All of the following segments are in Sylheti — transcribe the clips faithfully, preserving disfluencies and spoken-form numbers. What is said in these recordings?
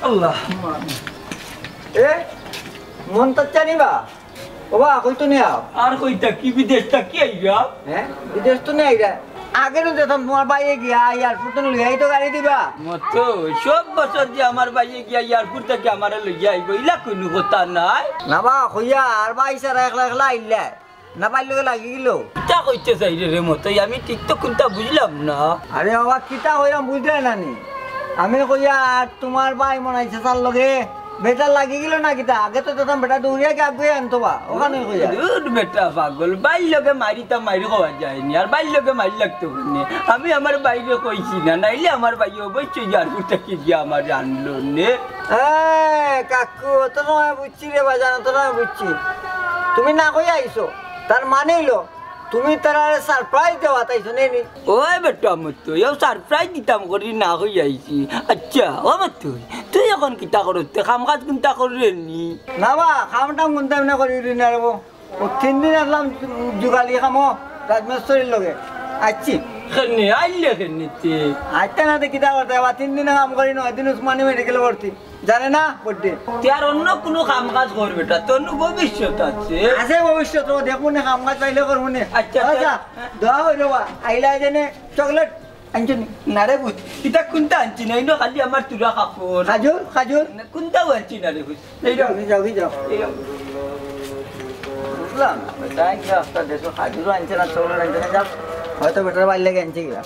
আল্লাহ। এ, মন তো চানি বা। ও বা, কই তো নিয়া? আর কই থাকি, বিদেশ থাকি আইবা? হ্যাঁ, বিদেশ তো নিয়া আইরা। আগে তো যেতাম তোমার ভাইয়ে গিয়া এয়ারপোর্ট তো লইয়াই তো গাড়ি দিবা। মতো, সব বছর যে আমার ভাইয়ে গিয়া এয়ারপোর্ট থাকি আমারে লইয়া আইবো, ইলা কুনু কথা নাই। না বা, কইয়া আর ভাই ছাড়া একলা একলা আইলা। না ভাইর লগে লাগি গেল। কিতা কইতে চাইরে রে মতো, আমি ঠিক তো কুনতা বুঝলাম না। আরে বাবা, কিতা কইরাম বুঝলে না নি? আমি কইয়ার তোমার ভাই মনাইছে তার লগে, বেটা লাগি গেল না কিতা? আগে তো যেতাম বেটা দৌড়িয়া গিয়া আগুয়ে আনতো বা, ওখানে কইয়া। দুর বেটা পাগল, ভাইর লগে মারি তা মারি খাওয়া যায়নি, আর ভাইর লগে মারি লাগতো কেনে? আমি আমার ভাইরে কইছি না, নাইলে আমার ভাই অবশ্যই এয়ারপোর্ট থাকি গিয়া আমারে আনলো নে। এ, কাকু, অত সময় বুঝছি রে বাজান, অত সময় বুঝছি। তুমি না কইয়া আইছো, তার মানে অইলো তুমি তারারে সারপ্রাইজ দেওয়াত আইছো নি? ওই বেটা মতো, এও সারপ্রাইজ দিতাম করি না কইয়া আইছি। আচ্ছা, ও মতো, তুই এখন কিতা করস? তে কাম কাজ কুনতা কররে নি? না বা, কাম টাম কুনতা এমনে করি না রে বা। ও তিন দিন আসলাম জুগালি কামো রাজমিস্ত্রির লগে। আইছি। কেনে? আইলে কেনে তে? আইতে না তে কিতা করতে? আবার তিন দিনে কাম করি, নয় দিন উসমানী মেডিকেলে ভর্তি। জানে না? বড্ডে। তে আর অন্য কুনু কাম কাজ কর বেটা, তোর নু ভবিষ্যৎ আছে। আছে ভবিষ্যৎ, ও দেখমু নে, কাম কাজ পাইলে করমু নে। আচ্ছা, আচ্ছা। দোয়া অইলো বা, আইলা যেনে চকলেট আনছো নি? না রে পুত, ইতা কুনতা আনছি না, ইনো খালি আমার তুরা কাপড়। খাজুর, খাজুর। না, কুনতাও আনছি না রে পুত। এই যাও, এই যাও, এই যাও। এই যাও। বুঝলাম না, বেটা, কি অবস্থা, দেশো খাজুরও আনছে না, চকলেট আনছে না, যাও। হয়তো বেটার বাড়ির লাগি আনছে কিনা।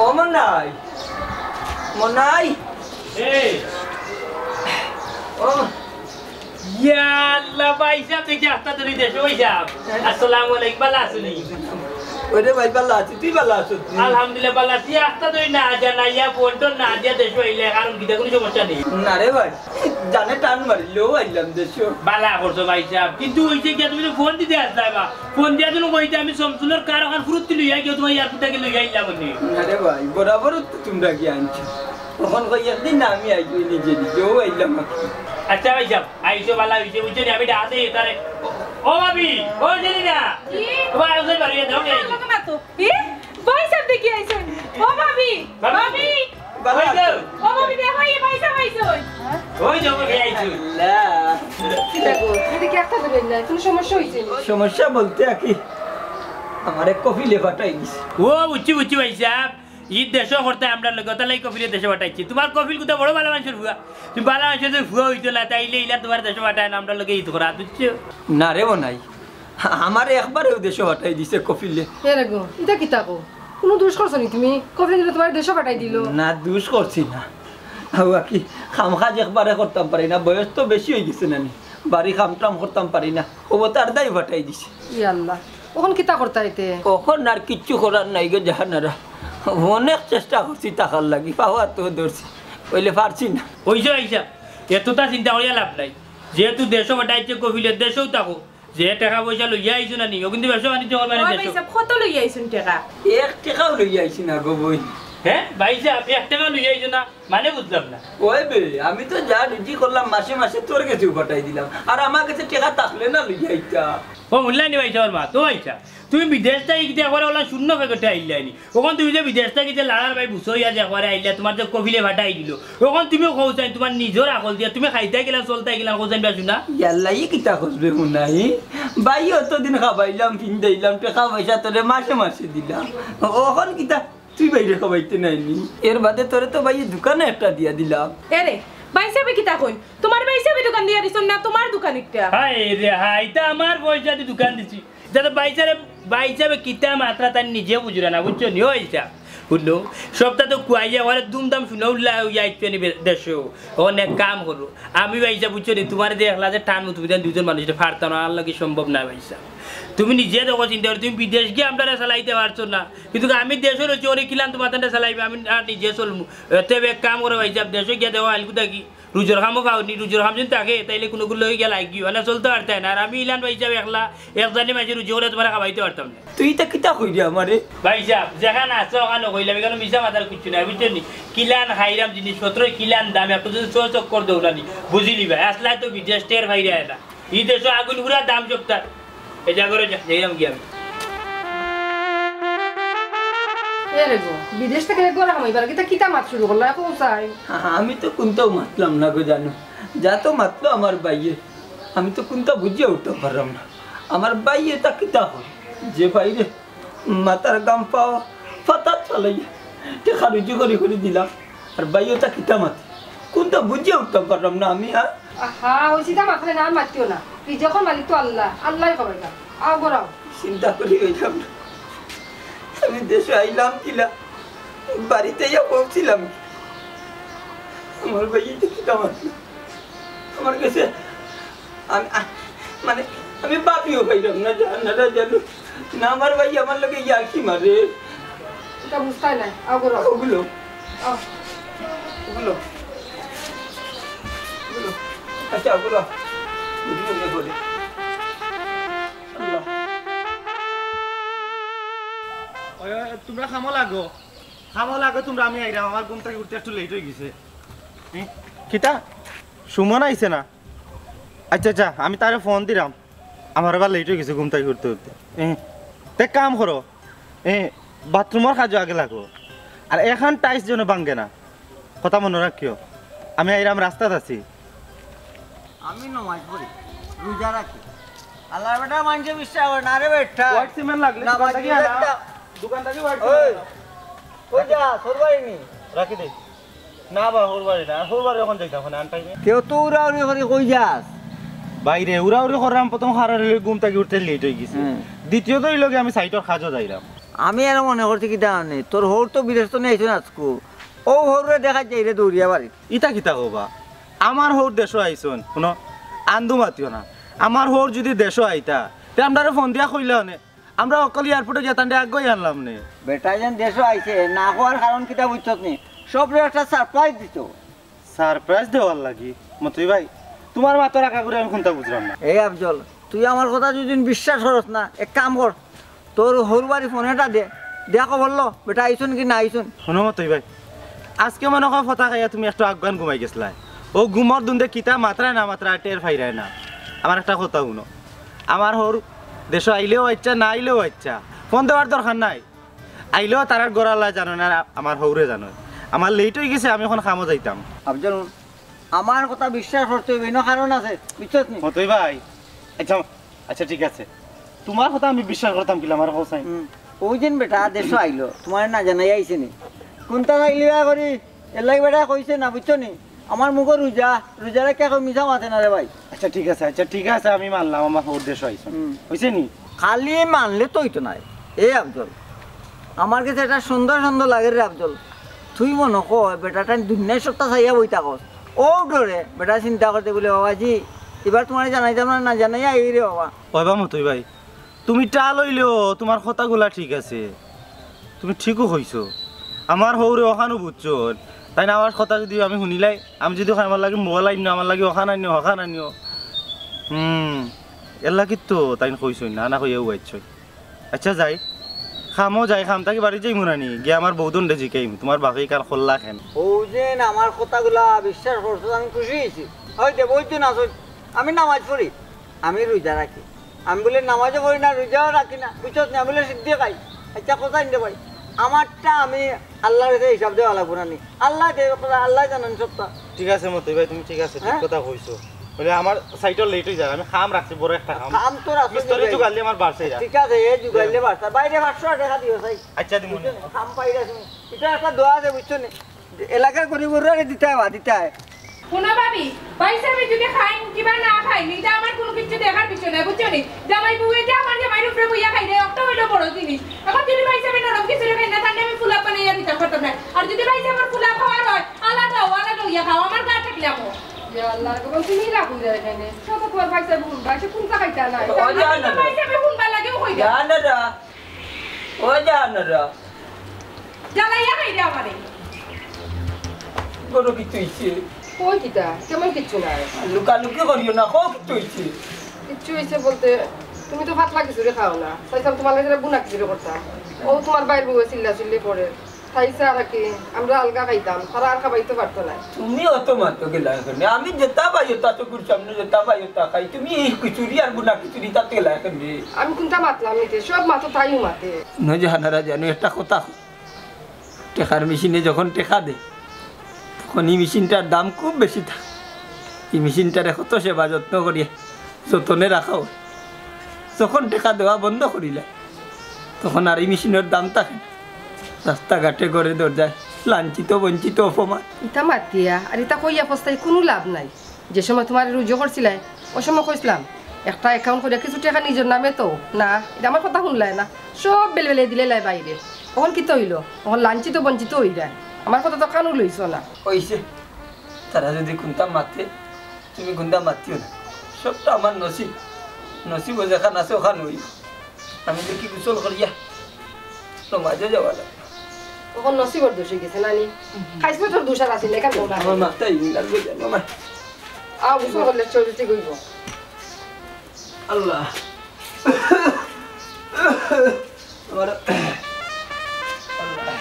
ও মনাই, মনাই। এই। ও। ইয়া আল্লাহ, ভাইসাব দেখি আস্তা ধরি দেশো ভাইসাব। আসসালামু আলাইকুম, ভালা আছইন নি? ওরে ভাই, ভালা আছি, তুই ভালা আছস নি? আলহামদুলিল্লাহ, ভালা আছি। আস্তা ধরি না জানাইয়া, ফোন টোন না দিয়া দেশো আইলে, কারণ কিতা কুনু সমস্যা নি? না রে ভাই, জানে টান মারিল, আইলাম দেশো। ভালা করছো ভাইসাব, কিন্তু অইছে কিতা, তুমি তো ফোন দিতে আসলায় বা। ফোন দিয়া তুমি কইতে আমি সমসুলর কার অখান ফুরুত্তি লইয়া গিয়া তুমার এয়ারপোর্ট থাকি লইয়া আইলাম নি। না রে ভাই, বরাবর তো তুমরা গিয়া আনছো। অখন কই একদিন না আমি আইছি নিজে নিজে, ও আইলাম আর কি। আচ্ছা ভাইসাব, আইছো ভালা অইছে, বুঝছো নি? আমি ডাক দেই তারে। ও, ও ভাবি, ও জেরিনা। কি? ও ভাই, ওই বাড়ি যাও, কার লগে মাতো? ই? ভাইসাব দেখি আইছইন। ও ভাবি, ভাবি। ভাবি। ভালো ওই আছো? যাও। ও ভাবি, দেখো, এই ভাইসাব আইছইন। ওই যাও, ওই আইছো। আল্লাহ। কি দেখো? এদিকে একটা দেবেন না, কুনু সমস্যা অইছে নি? সমস্যা বলতে আর কি, আমারে কফিলে পাঠাই দিছে। ও, বুঝছি, বুঝছি ভাইসাব। ই দেশো করতে আমরার লগে, অতার লাগি কফিলে দেশো পাঠাইছি। তুমার কফিল কুনতা বড় ভালা মানষর ফুয়া। তুমি ভালা মানষর যদি ফুয়া অইতো না, তাইলে ইলা তুমার দেশো পাঠায় না, আমরার লগে ইদ করা, বুঝছো? না রে মনাই, আমারে একবারেউ দেশো পাঠাই দিছে কফিলে। এ রে গো, ইতা কিতা কও? কুনু দুষ করছো নি তুমি? কফিলে তুমারে দেশো পাঠাই দিলো। না, দুষ করছি না। আউ আর কি, কাম কাজ একবারে করতাম পারি না, বয়স তো বেশি অইগেছে না নি, বাড়ি কাম টাম করতাম পারি না, অউ তার দায় পাঠাই দিছে। ইয়া আল্লাহ, অখন কিতা করতায় তে? অখন আর কিচ্ছু করার নাই গো জাহানারা। অনেক চেষ্টা করছি থাকার লাগি, পাওয়া তো ধরছি, অইলে পারছি না। অইছে, অইছে, এততা চিন্তা করিয়া লাভ নাই। যেহেতু দেশো পাঠাইছে কফিলে, দেশোউ থাকো। যে টেকা পয়সা লইয়া আইছো না নি, অউ কিন্তু ব্যবসা বাণিজ্য করবা নি ও দেশো। ভাইসাব, কত লইয়া আইছইন টেকা? এক টেকাও লইয়া আইছি না গো বইন। হে ভাইসাব, এক টেকাও লইয়া আইছো না? মানে বুঝলাম না। ওই বে, আমি তো যা রুজি করলাম মাসে মাসে তোর গেছেউ পাঠাই দিলাম, আর আমার গেছে টেকা থাকলে না লইয়া আইতা। ও হুনলায় নি ভাইসাব, ওর মা তো আইছা, তুমি বিদেশ থাকি কিতা একবারে অলা শূন্য পকেটে আইলায় নি? অখন তুমি যে বিদেশ থাকি যে লাড়ার ভাই বুঝছো ইয়া যে একবারে আইলা, তুমার যে কফিলে পাঠাই দিলো, অখন তুমি কও চাইন তুমার নিজর আকল দিয়া তুমি খাইতায় কিলান, চলতায় কিলান, কও চাইন বেশু না? ইয়াল্লা, ই কিতা কস বে মনাই? ভাই অতদিন খাবাইলাম, ফিন্দাইলাম, টেকা পয়সা তোরে মাসে মাসে দিলাম, অখন কিতা তুই ভাইরে খাবাইতে নায় নি? এর বাদে তোরে তো ভাইয়ে দোকানও একটা দিয়া দিলাম। এরে, ভাইসাবে কিতা কইন? তুমার ভাইসাবে দোকান দিয়া দিছইন না, তুমার দোকান একটা। হায় রে হায়, ইতা আমার পয়সাদি দোকান দিছি। ইতা তো ভাইসাবে, ভাইসাবে কিতা মাতরা তাইন নিজে বুঝরা না, বুঝছো নি? অউ ইতা, হুনো, সবতা তো খুয়াইয়া ওরে দুমদাম শুনা উল্লা অইয়া আইছো নি বে-, দেশো। অখন এক কাম করো, আমি ভাইসাব বুঝছো নি, তুমারে যে একলা যে টানমু, তুমি তাইন দুইজন মানুষ, ইটা পারতায় না, আর লাগি সম্ভব না ভাইসাব। তুমি নিজে দেখো চিন্তা করি, তুমি বিদেশ গিয়া আমরারে চালাইতে পারছো না, কিন্তু আমি দেশো রইছি, ওরে কিলান তুমার তানরে চালাইবে, আমি আর নিজে চলমু। অতএব এক কাম করো ভাইসাব, দেশো গিয়া দেখো আইলকু থাকি, রুজর কামও পাও নি, রুজর কাম যদি থাকে, তাইলে কুনুগুর লগে গিয়া লাগিও, না চলতে পারতায় না। আর আমি ইলান ভাইসাব একলা, এক জানি মাইনষে রুজি করিয়া তুমারে খাবাইতে পারতাম না। তুই ইতা কিতা কইরে আমারে? ভাইসাব, যেখান আছো অখান কইলাম, ইখানো মিছা মাতার কিচ্ছু নাই, বুঝছো নি? কিলান খাইরাম জিনিসপত্র, কিলান দাম, একটু যদি চো চক্কর দৌড়ানি, বুঝিলিবায়। আসলায় তো বিদেশ টের পাইরায় না। ই দেশো আগুন পুরা দাম সবতার। এই যা করে যা, যাইরাম গিয়া আমি। এ রে গো, বিদেশ থাকি ঘরো হামাইবার লাগি তা কিতা মাত শুরু করলা, কও চাই? আমি তো কুন্তাও মাতলাম না গো জানু, যা তো মাতলো আমার ভাইয়ে, আমি তো কুন্তা বুঝিয়া উঠতাম পারলাম না। আমার ভাইয়ে তা কিতা কয়, যে ভাইরে মাথার ঘাম পাও পাতাত ফালাইয়া টেকা রুজি করি করি দিলাম, আর ভাইয়ে তা কিতা মাতে, কুন্তা বুঝিয়া উঠতাম পারলাম না আমি। আর আহা, অউ চিন্তা মাথায় না, আর মাতিও না। রিজিকর মালিক তো আল্লাহ, আল্লায় খাওয়াইবা। আও ঘরো আও। চিন্তা করি অইলাম না। আমি দেশো আইলাম কিলা, বাড়িত আইয়া পৌঁছিলাম। আমার ভাইয়ে তা কিতা মাতলো। আমার গেছে আমি, আ, মানে, আমি ভাবিও পাইলাম না, জান না, জানু। না, আমার ভাইয়ে আমার লগে ইয়ার্কি মারে। ইতা বুঝতায় নায়, আও ঘরো আও। ওগুলো। আও। ওগুলো। ওগুলো। আচ্ছা, ওগুলো। বুঝি মনে করে। আল্লাহ। ওই, ওই, তুমরা কামো লাগো। কামো লাগো তুমরা, আমি আইরাম। আমার ঘুম থাকি উঠতে একটু লেট অই গেছে। এ? কিতা? সুমন আইছে না? আচ্ছা, আচ্ছা, আমি তারে ফোন দিরাম। আমার আবার লেট অই গেছে ঘুম থাকি উঠতে উঠতে। এ, তে কাম করো, এ, বাথরুমর কাজো আগে লাগো, আর এখান টাইলস যেন ভাঙ্গে না, কথা মনো রাখিও। আমি আইরাম, রাস্তাত আছি। আমি নমাজ পড়ি, রোজা রাখি। আল্লাহর বেটা মানষে বিশ্বাস করে না রে বেটা। হোয়াইট সিমেন্ট লাগলে না, দোকান থাকি আনা। দোকান থাকি হোয়াইট সিমেন্ট আনা। কই যা, সরবারি নি? রাখি দে। না বা, হউর বাড়ি না, হউর বাড়ি অখন যাইতাম, অখন আন টাইমে। তেও তো উড়াউড়ি করি কই যাস? বাইরে উড়াউড়ি করলাম, প্রথম হারার ঘুম থাকি উঠতে লেট অই গেছে। হুম। দ্বিতীয়ত অইলো গি আমি সাইটর কাজো যাইরাম। আমি আরো মনে করছি কিতা জানি, তোর হউর তো বিদেশ তো নিয়ে আইছো না আজকু। ও হউরে দেখা যাই রে দৌড়িয়া বাড়ি। ইতা কিতা কও বা? আমার হউর দেশো আইছইন, হুনো, আন্দু মাতিও না। আমার হউর যুদি দেশো আইতা, তে আমরারে ফোন দিয়া কইলা অনে। আমরা অকল এয়ারপোর্টো গিয়া তানরে আগুয়াই আনলাম নে। বেটা যেন দেশো আইছে, না কওয়ার কারণ কিতা বুঝছত নি? সবরে একটা সারপ্রাইজ দিত। সারপ্রাইজ দেওয়ার লাগি? মতই ভাই, তুমার মাতর আগাগুড়ি আমি কুন্তা বুঝলাম না। এই আফজল, তুই আমার কথা যুদি বিশ্বাস করস না, এক কাম কর, তোর হউর বাড়ি ফোন এটা দে, দিয়া খবর ল, বেটা আইছইন কি না আইছইন। হুনো মতই ভাই, আজকে মনো কয় ফতা খাইয়া তুমি একটু আগুয়ান ঘুমাই গেছলায়। অউ ঘুমর দুন্দে কিতা মাতরায় না মাতরায় টের পাইরায় না। আমার একটা কথা হুনো, আমার হউর দেশো আইলেও আইচ্ছা, না আইলেও আইচ্ছা, ফোন দেওয়ার দরকার নাই। আইলেও তারার ঘরআলায় জানইন, আর আমার হউরে জানইন। আমার লেট অই গেছে, আমি অখন কামো যাইতাম। আফজল, আমার কথা বিশ্বাস করতে অইবো, ইনো কারণ আছে, বুঝছত নি? মতই ভাই, আচ্ছা, আচ্ছা, ঠিক আছে, তুমার কথা আমি বিশ্বাস করতাম কিলা, আমার কও চাই। হুম, অউ দিন বেটা দেশো আইলো, তুমারে না জানাইয়া আইছে নি? কুন্তা চাইলিবা করি, এরলাগি বেটায় কইছে না, বুঝছো নি? আমার মুখো রুজা, রুজা রাখিয়া কেউ মিছা মাতে না রে ভাই। আচ্ছা, ঠিক আছে, আচ্ছা, ঠিক আছে, আমি মানলাম আমার হউর দেশো আইছইন। হুম। অইছে নি? খালি মানলে তো অইতো নায়। এ আফজল, আমার গেছে এটা সন্দেহ সন্দেহ লাগে রে আফজল। তুই মনো কয় বেটাটাইন দুনিয়ার সবটা চাইয়া বই থাকস। অউ ডরে বেটা চিন্তা করতে বুলে, "বাবাজি, ইবার তুমারে জানাইতাম না, না জানাইয়া আই রে বাবা।" ওই বা মতই ভাই, তুমি টাল অইলেও তুমার কথাগুলা ঠিক আছে, তুমি ঠিকউ কইছো। আমার হউরে অখানউ বুঝছইন, তাইন আমার কথা যুদি আমি হুনিলাই, আমি যুদি কই, "আমার লাগি মোবাইল আইনো, আমার লাগি অখান আইনো, অখান আইনো।" হুম, এরলাগি তো তাইন কইছইন, না না কইয়া উবাইছইন। আচ্ছা যাই, কামো যাই, কাম থাকি বাড়ি যাইমু না নি, গিয়া আমার বউদনরে জিকাইমু, তুমার বাপে ইখান করলা কেনে? অউ যেন আমার কথাগুলা বিশ্বাস করছো, আমি খুশি অইছি। অই দে, বউজন আছইন, আমি নামাজ পড়ি, আমি রুজা রাখি। আমি বুলে নামাজও পড়ি না, রুজাও রাখি না, বুঝছত নি? আমি বুলে সিদ্ধি খাই। আচ্ছা, কথা ইন্দে ভাই, আমারটা আমি আল্লাহর গেছে হিসাব দেওয়া লাগবো না নি? আল্লায় দে, আল্লায় জানইন সবটা। ঠিক আছে মতই ভাই, তুমি ঠিক আছে, ঠিক হ্যাঁ? কথা কইছো। বুলে আমার সাইটর লেট অই যায়, আমি কাম রাখছি, বড় একটা কাম। কাম তো রাখছো মিস্ত্রি নি ভাই। জুগাইলে আমার বাড়ছে যা। ঠিক আছে, এই জুগাইলে বাড়ছে। বাইরে পাঁচশো টেকা দিও চাই। আচ্ছা, দিমু নি। কাম পাইরা তুমি। ইটা একটা দোয়া আছে, বুঝছো নি? এলাকার গরিব গরুরে দিতায় বা, দিতায়। হুনো ভাবি, ভাইসাবে যুদি খাইন কিবা না খাইন, ইটা আমার কুনু কিচ্ছু দেখার বিষয় নায়, বুঝছো নি? জামাই বউয়ে যে আমার জামাইর উপরে বইয়া খাইরে, অটা অইলো বড় জিনিস। অখন যুদি ভাইসাবে নরম কিছু খাইন না, তাইলে আমি ফুলাব বানাইয়া দিতাম পারতাম নায়। আর যুদি ভাইসাবর ফুলাব খাওয়ার অয়, আলাদা অও, আলাদা অইয়া খাও, আমার গা থাকলে আমো। ইয়া আল্লাহ, গো, তুমি রাখো যায় এখানে। সব তো তুমার ভাইসাবে হুনবা, সে কুনতা খাইতা নায়। ও জানো না। ভাইসাবে হুনবার লাগিউ কই দে। জানো না। ও জানো না। জ্বালাইয়া খাইরে আমারে। বড় কিচ্ছু অইছে? কই কিতা? তেমন কিচ্ছু নায়। লুকালুকি করিও না, কও কিচ্ছু অইছে? কিচ্ছু অইছে বলতে, তুমি তো পাতলা খিচুড়ি খাও না। চাইছলাম তুমার লাগি বুনা খিচুড়ি করতাম। অউ তুমার ভাইর বউয়ে চিল্লাচিল্লি করে। খাইছে আর কি, আমরা আলগা খাইতাম, তারা আর খাবাইতে পারতো নায়। তুমি অত মাতো গেলা কেনে? আমি যেতা পাই অতা চকুর সামনে যেতা পাই অতা খাই। তুমি এই খিচুড়ি আর বুনা খিচুড়ি তাতে গেলা কেনে? আমি কুনতা মাতলাম নিতে? সব মাতো তাইউ মাতে। নজানারা জানো একটা কথা। টেকার মেশিনে যখন টেকা দেয়, তখন ই মেশিনটার দাম খুব বেশি থাকে। ই মেশিনটারে কত সেবা যত্ন করিয়া যতনে রাখা অয়, যখন টেকা দেওয়া বন্ধ করিলায়, তখন আর ই মেশিনর দাম থাকে না। রাস্তাঘাটে, ঘরে দরজায় লাঞ্ছিত, বঞ্চিত, অপমান। ইতা মাতিয়া আর ইতা কইয়া পস্তাই কুনু লাভ নাই। যে সময় তুমারে রুজি করছিলায়, অউ সময় কইছলাম, একটা account করিয়া কিছু টেকা নিজর নামে তো না, ইতা আমার কথা হুনলায় না, সব বেলবেলে দিলাইলায় বাইরে। অখন কিতা অইলো? অখন লাঞ্ছিত বঞ্চিত অইরায়। আমার কথা তো কানো লইছো না। অইছে, তারা যুদি কুনতা মাতে, তুমি কুনতা মাতিও না। সবটা আমার নসিব, নসিবো যেখান আছে অখান অইবো। আমি দেখি গোসল করিয়া নমাজো যাওয়া লাগবো। অখন নসিবর দোষ অইগেছে নানি? খাইছলে তোর দোষ আর আছিল না, এখান দৌড়া। আমার মাথায় ইগুলা গজে, মামা। আও, গোসল করলে চলতে গইব। আল্লাহ। আমার আল্লাহ।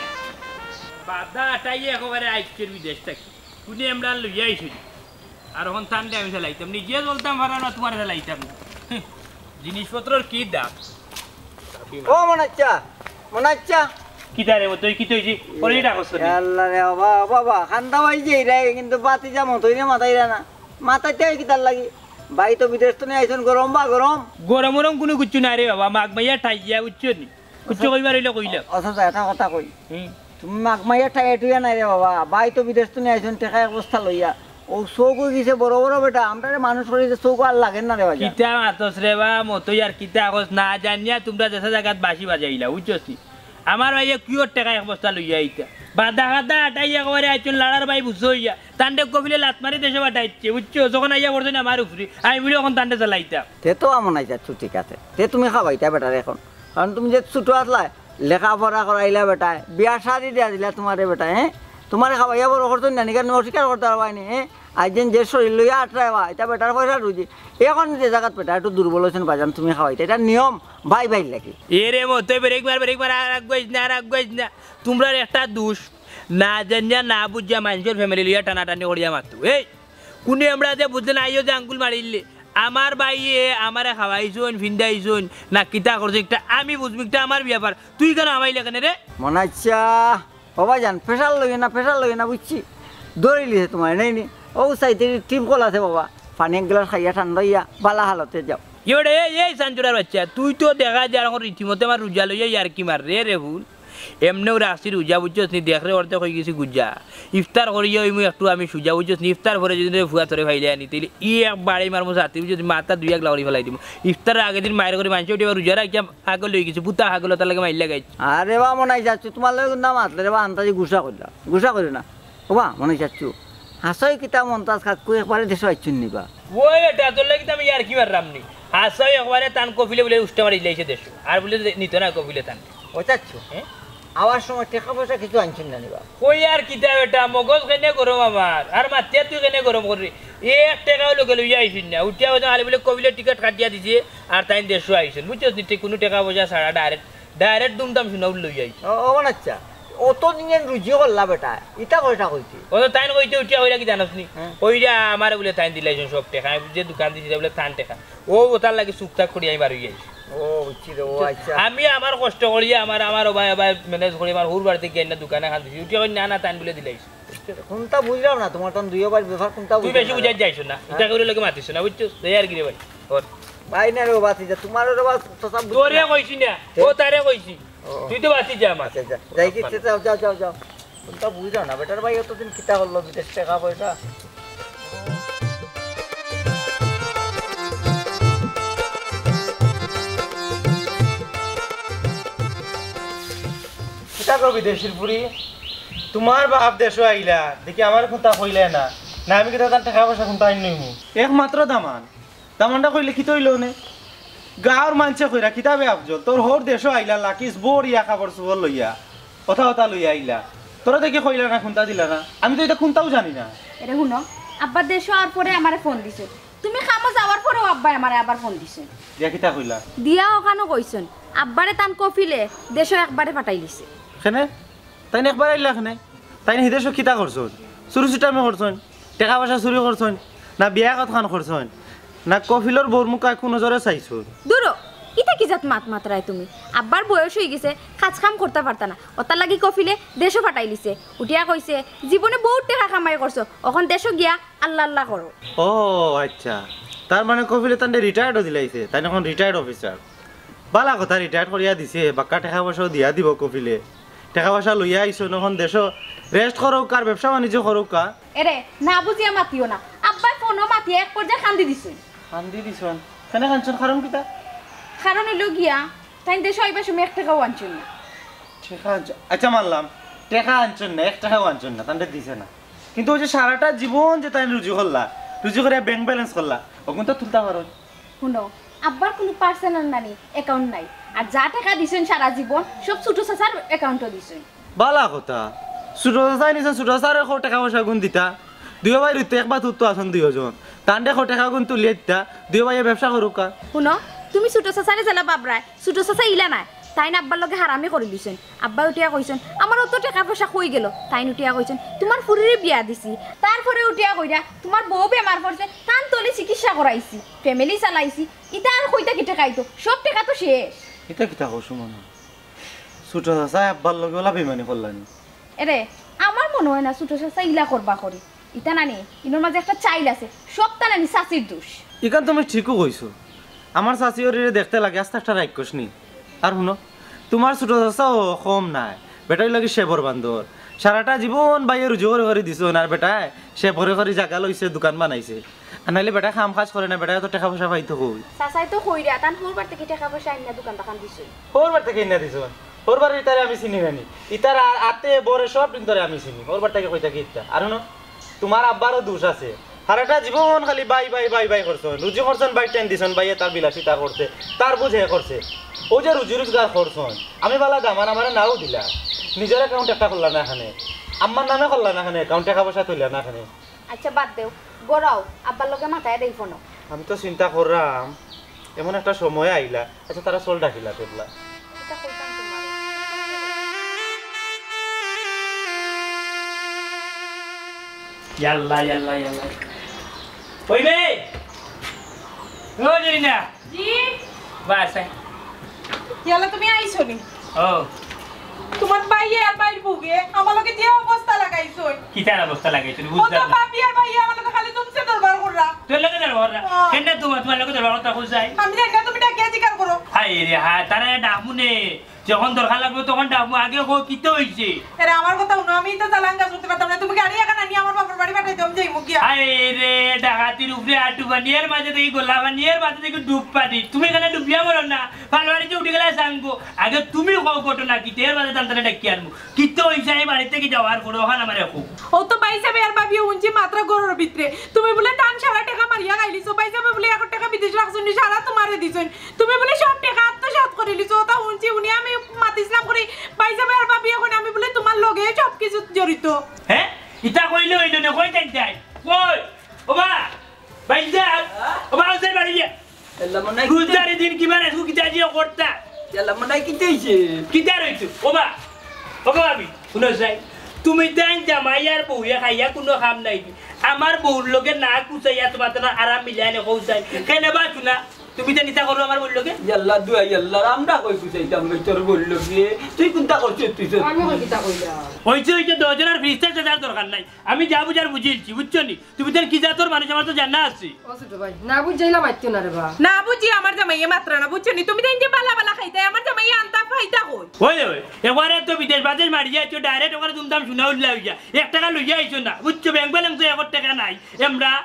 বাদা আটাই একেবারে আইজকের বিদেশ থাকি। কুনে আমরা লইয়া আইছি। আর অখন তানরে আমি চালাইতাম, নিজে চলতাম পারা না, তুমারে চালাইতাম না। জিনিসপত্রর কি দাম? ও মনাচ্চা, মনাচ্চা। কিতা রে, তুই কিতা অইছে? ওরে, ইটা করছ নি? আল্লাহ রে বাবা, বাবা, খান্দা ভাই যে এরা কিন্তু বাতি যা মতই রে মাতাইরা না। মাতাইতে হয় কিতার লাগি? ভাই তো বিদেশ তো নিয়ে আইছন, গরম বা গরম। গরম গরম কুনু কিচ্ছু নাই রে বাবা, মাঘ মাইয়া ঠাইয়া, বুঝছো নি? কিচ্ছু কইবার অইলে কইলাম। আচ্ছা, আচ্ছা, এটা কথা কই। হুম। তুমি মাঘ মাইয়া টাইট অইয়া নাই রে বাবা। ভাই তো বিদেশ তো নিয়ে আইছন, টেকা এক বস্তা লইয়া। ও চউখ অইগেছে বড় বড় বেটা, আমরারে মানুষ করি যে চউখ আর লাগের না রে বাবা। কিতা মাতস রে বা, মতই আর কিতা কস, না জানিয়া তুমরা যেছা জাগাত বাঁশি বাজাইলা, বুঝছস নি? আমার ভাইয়ে কিওর টেকা এক বস্তা লইয়া আইতা। বাদা খাদা আটাই একেবারে আইছন লাড়ার ভাই বুঝছো অইয়া। তানরে কফিলে লাত মারি দেশো পাঠাইছে, বুঝছো? যখন আইয়া পড়ছইন আমার উপরে, আমি বুলে অখন তানরে চালাইতাম। তে তো আমন আইছা, আচ্ছা, ঠিক আছে। তে তুমি খাবাইতা বেটারে অখন। কারণ তুমি যে ছুটো আছলায়, লেখাপড়া করাইলা বেটায়, বিয়া শাদি দিয়া দিলা তুমারে বেটায়, হ্যাঁ? তুমারে খাবাইয়া বড় করছইন না নি, কেনে অস্বীকার করতা পারবায় নি, হ্যাঁ? আইজ যেন যে শরীর লইয়া আটরায় বা, ইটা বেটার পয়সা রুজি। অখন যে জাগাত বেটা একটু দুর্বল অইছইন বাজান, তুমি খাবাইতা, ইটা নিয়ম, ভাই ভাইর লাগি। এ রে মো, তুই ব্রেক মার, ব্রেক মার, আর আগুয়াইস না, আর আগুয়াইস না। তুমরার একটা দোষ, না জানিয়া না বুঝিয়া মানষর ফ্যামিলি লইয়া টানাটানি করিয়া মাতো। এই, কুনে আমরা যে বুঝলে না, আইও যে আঙ্গুল মারিলে। আমার ভাইয়ে আমারে খাওয়াইছইন, ফিন্দাইছইন, না কিতা করছে, একটা আমি বুঝবো, একটা আমার ব্যাপার। তুই কেনে হামাইলে কেনে রে? মনাইচ্ছা, ও ভাইজান, প্রেশার লইও না, প্রেশার লইও না, বুঝছি। ধরিলিছে তুমার, নেই নি? ও সাইতে টিপ কল আছে বাবা, পানি এক গ্লাস খাইয়া ঠান্ডা অইয়া বালা হালতে যাও। ইয়ে রে, এই, এই সানচুরার বাচ্চা, তুই তো দেখা যায় অখন রীতিমতো আমার রোজা লইয়া ইয়ার্কি মাররে রে হুন। এমনেউ রাখছি রোজা, বুঝছস নি? দেখরে অর্ধেক অইগেছি গুজা। ইফতার করিয়া অইমু একটু আমি সুজা, বুঝছস নি? ইফতার পরে যুদি রে ফুয়া তোরে ফাইলে আনি, তাইলে ই এক বাড়ি মারমু ছাতি, বুঝছস নি? মাথা দুই আগলা করি ফালাই দিমু। ইফতারর আগের দিন মাইর করি মানষে উঠি আবার রোজা রাখিয়া পাগল অইগেছি, পুতা পাগল, তার লাগি মাইর লাগাইছি। আরে বা মনাইচ্ছা, তুমার লগে কুন্তা মাতলে রে বা আন্তাজি গুসা করিলা, গুসা করিও না। ও বা মনাইচ্ছা, হাছাউ কিতা মন্তাজ কাকু একবারে দেশো আইছইন নি বা? ওই বেটা, তোর লাগি তো আমি ইয়ার্কি মাররাম নি। হাছাউ একবারে তান কফিলে বুলে উষ্টা মারি দিলাইছে দেশো। আর বুলে নিতো না কফিলে তান। ও চাচ্ছু, হ্যাঁ? আওয়ার সময় টেকা পয়সা কিছু আনছইন না নি বা? কই আর কিতা বেটা, মগজ কেনে গরম আমার, আর মাতিয়া তুই কেনে গরম কররে। এক টেকাও লগে লইয়া আইছইন না, উঠিয়া অইছে খালি বুলে কফিলে টিকিট কাটিয়া দিছে, আর তাইন দেশো আইছইন, বুঝছস নি? ঠিক কুনু টেকা পয়সা ছাড়া direct, direct দুমদাম সোনাউল লইয়া আইছইন। ও, ও, মানে আচ্ছা, অত দিন যেন রুজি করলা বেটা, ইতা কয়টা কইতে? ও তো তাইন কইতে উঠিয়া কইরা কি জানোস নি? হ্যাঁ। কইরা আমারে বুলে তাইন দিলাইছইন সব টেকা, আমি যে দোকান দিছি বুলে তান টেকা। ও, ওটার লাগি চুপ থাক করি আমি বার অইয়া আইছি। ও, বুঝছি রে, ও আচ্ছা। আমি আমার কষ্ট করি, আমার, আমার ও ভাই, ভাই manage করি, আমার হুর বাড়িতে গিয়া না দোকানে খান দিছি। উঠিয়া কই, "না, না, তাইন বুলে দিলাইছইন।" কুন্তা বুঝরাম না, তুমার তান দুইও ভাইর ব্যাপার কুন্তা তুই বুঝরাম বেশি না। বুঝাই যাইছ না, হ্যাঁ? ইটা করে লগে মাতিছ না, বুঝছস? যাই আর কি রে ভাই, ওর। ভাই না রে, ও বাতি যা, তুমার ওরে বাস, তো সব বুঝছি তোরে না। কইছি না, কে? ও তারে কইছি। ও। তুই তো বাতি যা আমার। আচ্ছা, যা। যাই কি, যাও, যাও, যাও, যাও। কুন্তা বুঝরাম না, বেটার ভাই অতদিন কিতা করলো, বিদেশ টেকা পয়সা। কিতা কও বিদেশির ফুরি? তুমার বাপ দেশো আইলা, দেখি আমারে কুন্তা কইলে না। না, আমি কিতা তান টেকা পয়সা কুন্তা আইন নিমু? একমাত্র দামান। দামানটা কইলে কিতা অইলো নে? গাঁওর মানষে কইরা কিতা বে আফজল? তোর হউর দেশো আইলা, লাকিস বড়িয়া কাপড় চোপড় লইয়া, অতা অতা লইয়া আইলা। তোরা দেখি কইলা না, কুন্তা দিলা না। আমি তো ইতা কুন্তাও জানি না। এরে হুনো, আব্বা দেশো আওয়ার পরে আমারে ফোন দিছে। তুমি কামো যাওয়ার পরেও আব্বায় আমারে আবার ফোন দিছে। দিয়া কিতা কইলা? দিয়া অখানো কইছইন, আব্বারে তান কফিলে দেশো একবারে পাঠাইলিছে। কেনে? তাইন একবারে আইলা কেনে? তাইন হিদেশো কিতা করছইন? চুরি চিটামি করছইন? টেকা পয়সা চুরি করছইন? না বিয়া কতখান করছইন? না কফিলর বউর মুখ কায় কুনু নজরে চাইছইন? দুরো, ইতা কি জাত মাত মাতরায় তুমি? আব্বার বয়স অইগেছে, কাজ কাম করতা পারতা না, অতার লাগি কফিলে দেশো পাঠাইলিছে। উঠিয়া কইছে, "জীবনে বউত টেকা কামাই করছো, অখন দেশো গিয়া আল্লাহ আল্লাহ করো।" ও আচ্ছা, তার মানে কফিলে তানরে রিটায়ার্ডও দিলাইছে, তাইন অখন রিটায়ার্ড অফিসার। বালা কথা, রিটায়ার্ড করিয়া দিছে, বাক্কা টেকা পয়সাও দিয়া দিবো কফিলে। টেকা পয়সা লইয়া আইছইন, অখন দেশো রেস্ট করউক্কা, ব্যবসা বাণিজ্য করউক্কা। এরে, না বুঝিয়া মাতিও না। আব্বায় ফোনো মাতিয়া এক পর্যায়ে কান্দি দিছইন। কান্দি দিছইন? কেনে কান্দছইন? কারণ কিতা? কারণ অইলো গিয়া, তাইন দেশো আইবার সময় এক টেকাও আনছইন না। টেকা আনছইন? আচ্ছা, মানলাম, টেকা আনছইন না, এক টেকাও আনছইন না, তানরে দিছে না। কিন্তু অউ যে সারাটা জীবন যে তাইন রুজি করলা, রুজি করিয়া ব্যাংক ব্যালেন্স করলা, অগুন তো তুলতা পারইন। হুনো, আব্বার কুনু পার্সোনাল নানি অ্যাকাউন্ট নাই। আর যা টেকা দিছইন সারা জীবন, সব ছুটো চাচার অ্যাকাউন্টো দিছইন। বালা কথা। ছুটো চাচায় নিছইন, ছুটো চাচারে কও টেকা পয়সাগুন দিতা। দুইও ভাইর ভিতরে এক বাত উত্তর আছইন দুইও জন। তানরে কও টেকাগুন তুলিয়া দিতা। দুইও ভাইয়ে ব্যবসা করউক্কা। হুনো, তুমি ছুটো চাচারে যেলা ভাবরায়, ছুটো চাচা ইলা নায়। তাইন আব্বার লগে হারামি করিলিছইন। আব্বায় উঠিয়া কইছইন, "আমার অত টেকা পয়সা কই গেলো?" তাইন উঠিয়া কইছইন, "তুমার ফুরিরে বিয়া দিছি।" তারপরে উঠিয়া কইরা, "তুমার বউ বেমার পড়ছে, তান তলে চিকিৎসা করাইছি, ফ্যামিলি চালাইছি।" ইতা আর কই থাকি টেকা আইতো? সব টেকা তো শেষ। ইতা কিতা কও সুমনা? ছুটো চাচায় আব্বার লগে অলা বেইমানি করলা নি? এরে, আমার মনো অয় না ছুটো চাচায় ইলা করবা করি। ইতা নানি, ইনোর মাঝে একটা চাইল আছে, সবতা নানি চাচির দোষ। ইখান তুমি ঠিকউ কইছো। আমার চাচি অরিরে দেখতে লাগে আস্তা একটা রাক্ষসনী। আর হুনো, তুমার ছুটো চাচাও কম নায়, বেটাইর লাগি সেবর বান্দর। সারাটা জীবন ভাইয়ে রুজি করি করি দিছইন, আর বেটায় সেবরে করি জাগা লইছে, দোকান বানাইছে। আর নাইলে বেটায় কাম কাজ করে না, বেটায় অত টেকা পয়সা পাইতো কই? চাচায় তো কইরা, তান হউর বাড়ি থাকি টেকা পয়সা আনিয়া দোকান দোকান দিছইন। হউর বাড়ি থাকি আনিয়া দিছইন? হউর বাড়ির ইতারে আমি চিনি না নি। ইতার আ-, আতে বরে সব দিন ধরে আমি চিনি। হউর বাড়ি থাকি কই থাকি ইতা। আর হুনো, তুমার আব্বারও দোষ আছে। সারাটা জীবন খালি ভাই, ভাই, ভাই, ভাই করছইন। রুজি করছইন, ভাইর টাইন দিছইন, ভাইয়ে তার বিলাসিতা করছে, তার বুঝ হে করছে। অউ যে রুজি রোজগার করছইন, আমি বালা দামান আমারে নাও দিলা। নিজর অ্যাকাউন্ট একটা করলা না কেনে, আম্মার নামে করলা না কেনে, অ্যাকাউন্ট টেকা পয়সা তুললা না কেনে। আচ্ছা, বাদ দেও, গড়াও, আব্বার লগে মাতাইয়া দেই ফোনো। আমি তো চিন্তা কররাম, এমন একটা সময় আইলা। আচ্ছা, তারা চল ডাকিলা তেবলা। কিতা কইতাম তুমারে? ইয়াল্লা, ইয়াল্লা, ইয়াল্লা। ওই রে! ও জরিনা! জি? বাস, আয়। ইয়াল্লা, তুমি আইছো নি? ও। তুমার ভাইয়ে আর ভাইর বউয়ে আমার লগে যে অবস্থা লাগাইছইন। কিতার অবস্থা লাগাইছইন? ও তো বুঝলাম না। ভাবি আর ভাইয়ে আমার লগে খালি তুমছে দরবার কররা। তোর লগে দরবার কররা? হ্যাঁ। কেন তুমার, তুমার লগে দরবার করতা কই যাই? আমি জানি না, তুমি ডাকিয়া জিকার করো। হায় রে হায়, তারা ডাকমু নে। যখন দরকার লাগবো তখন ডাকমু। আগে কও কিতা অইছে? এরে আমার কথা হুনো, আমি তো চালান কাজ করতে পারতাম না। তুমি গাড়ি এখান আনি আমার বাপর বাড়ি পাঠাই দাও, আমি যাইমু গিয়া। হায় রে, ডাকাতির উপরে আটু পানি, এর মাঝে দেখি গোলা পানি, এর মাঝে দেখি ডুব পানি। তুমি এখানে ডুবিয়া মরো না। পালবাড়িতে উঠি গেলে সাঙ্গো। আগে তুমি কও ঘটনা কিতা, এর মাঝে তান্তারে ডাকি আনমু। কিতা অইছে, আমি বাড়িত থাকি যাওয়ার পরে অখান আমারে কও। ও তো ভাইসাবে আর ভাবিয়ে হুনছি মাত্রা ঘরর ভিতরে। তুমি বুলে তান সারা টেকা মারিয়া খাইলিছো। ভাইসাবে বুলে এক টেকা বিদেশ রাখছইন নি, সারা তুমারে দিছইন। তুমি বুলে সব টেকা আত্মসাৎ করিলিছো। অতা হুনছি, হুনিয়া আমি মাতিছলাম করি, ভাইসাবে আর ভাবিয়ে কইন আমি বুলে তুমার লগে সব কিছু জড়িত। হে? ইতা কইলে অইলো নে, কই যাইন যাই? কই? ও বা! ভাইসাব, ও বা, আউছাই বাড়ি গিয়া। ইয়াল্লা মনাই কিতা রোজদারি দিন কিবা না, কিতা দিয়া করতা? ইয়াল্লা মনাই কিতা অইছে? কিতা রইছে? ও বা, ও বা ভাবি, হুনো চাই, তুমি তাইন জামাই আর বউয়ে খাইয়া কুনু কাম নাই দি। আমার বউর লগে না কুচাইয়া তুমার তান আরাম মিলাই নে কও চাই। কেনে বা হুনা, তুমি তাইন ইতা করো আমার বউর লগে? ইয়াল্লা দুয়া ইয়াল্লা, আমরা কই কুচাইতাম রে তোর বউর লগে? তুই কুনটা করছস তুই তোর? আমি কই কিতা কইলাম? অইছে, অইছে, দুইজনর ফিরিস্তার সাজার দরকার নাই। আমি যা বুঝার বুঝিলছি, বুঝছো নি? তুমি তাইন কি জাতর মানুষ, আমার তো জানা আছে। ও ছুটো ভাই, না বুঝাইলা মাতিও না রে বা। না বুঝি আমার জামাইয়ে মাতরা না, বুঝছো নি? তুমি তাইন যে বালা বালা খাইতায়, আমার জামাইয়ে আনতা ফাইতা কই? ওই, ওই, একবারে তো বিদেশ বাদেশ মারিয়া আইছো, direct একবারে দুমদাম সোনা উল্লা অইয়া। এক টেকা লইয়া আইছো না, বুঝছো? ব্যাংক ব্যালেন্স তো এক টেকা নাই। আমরা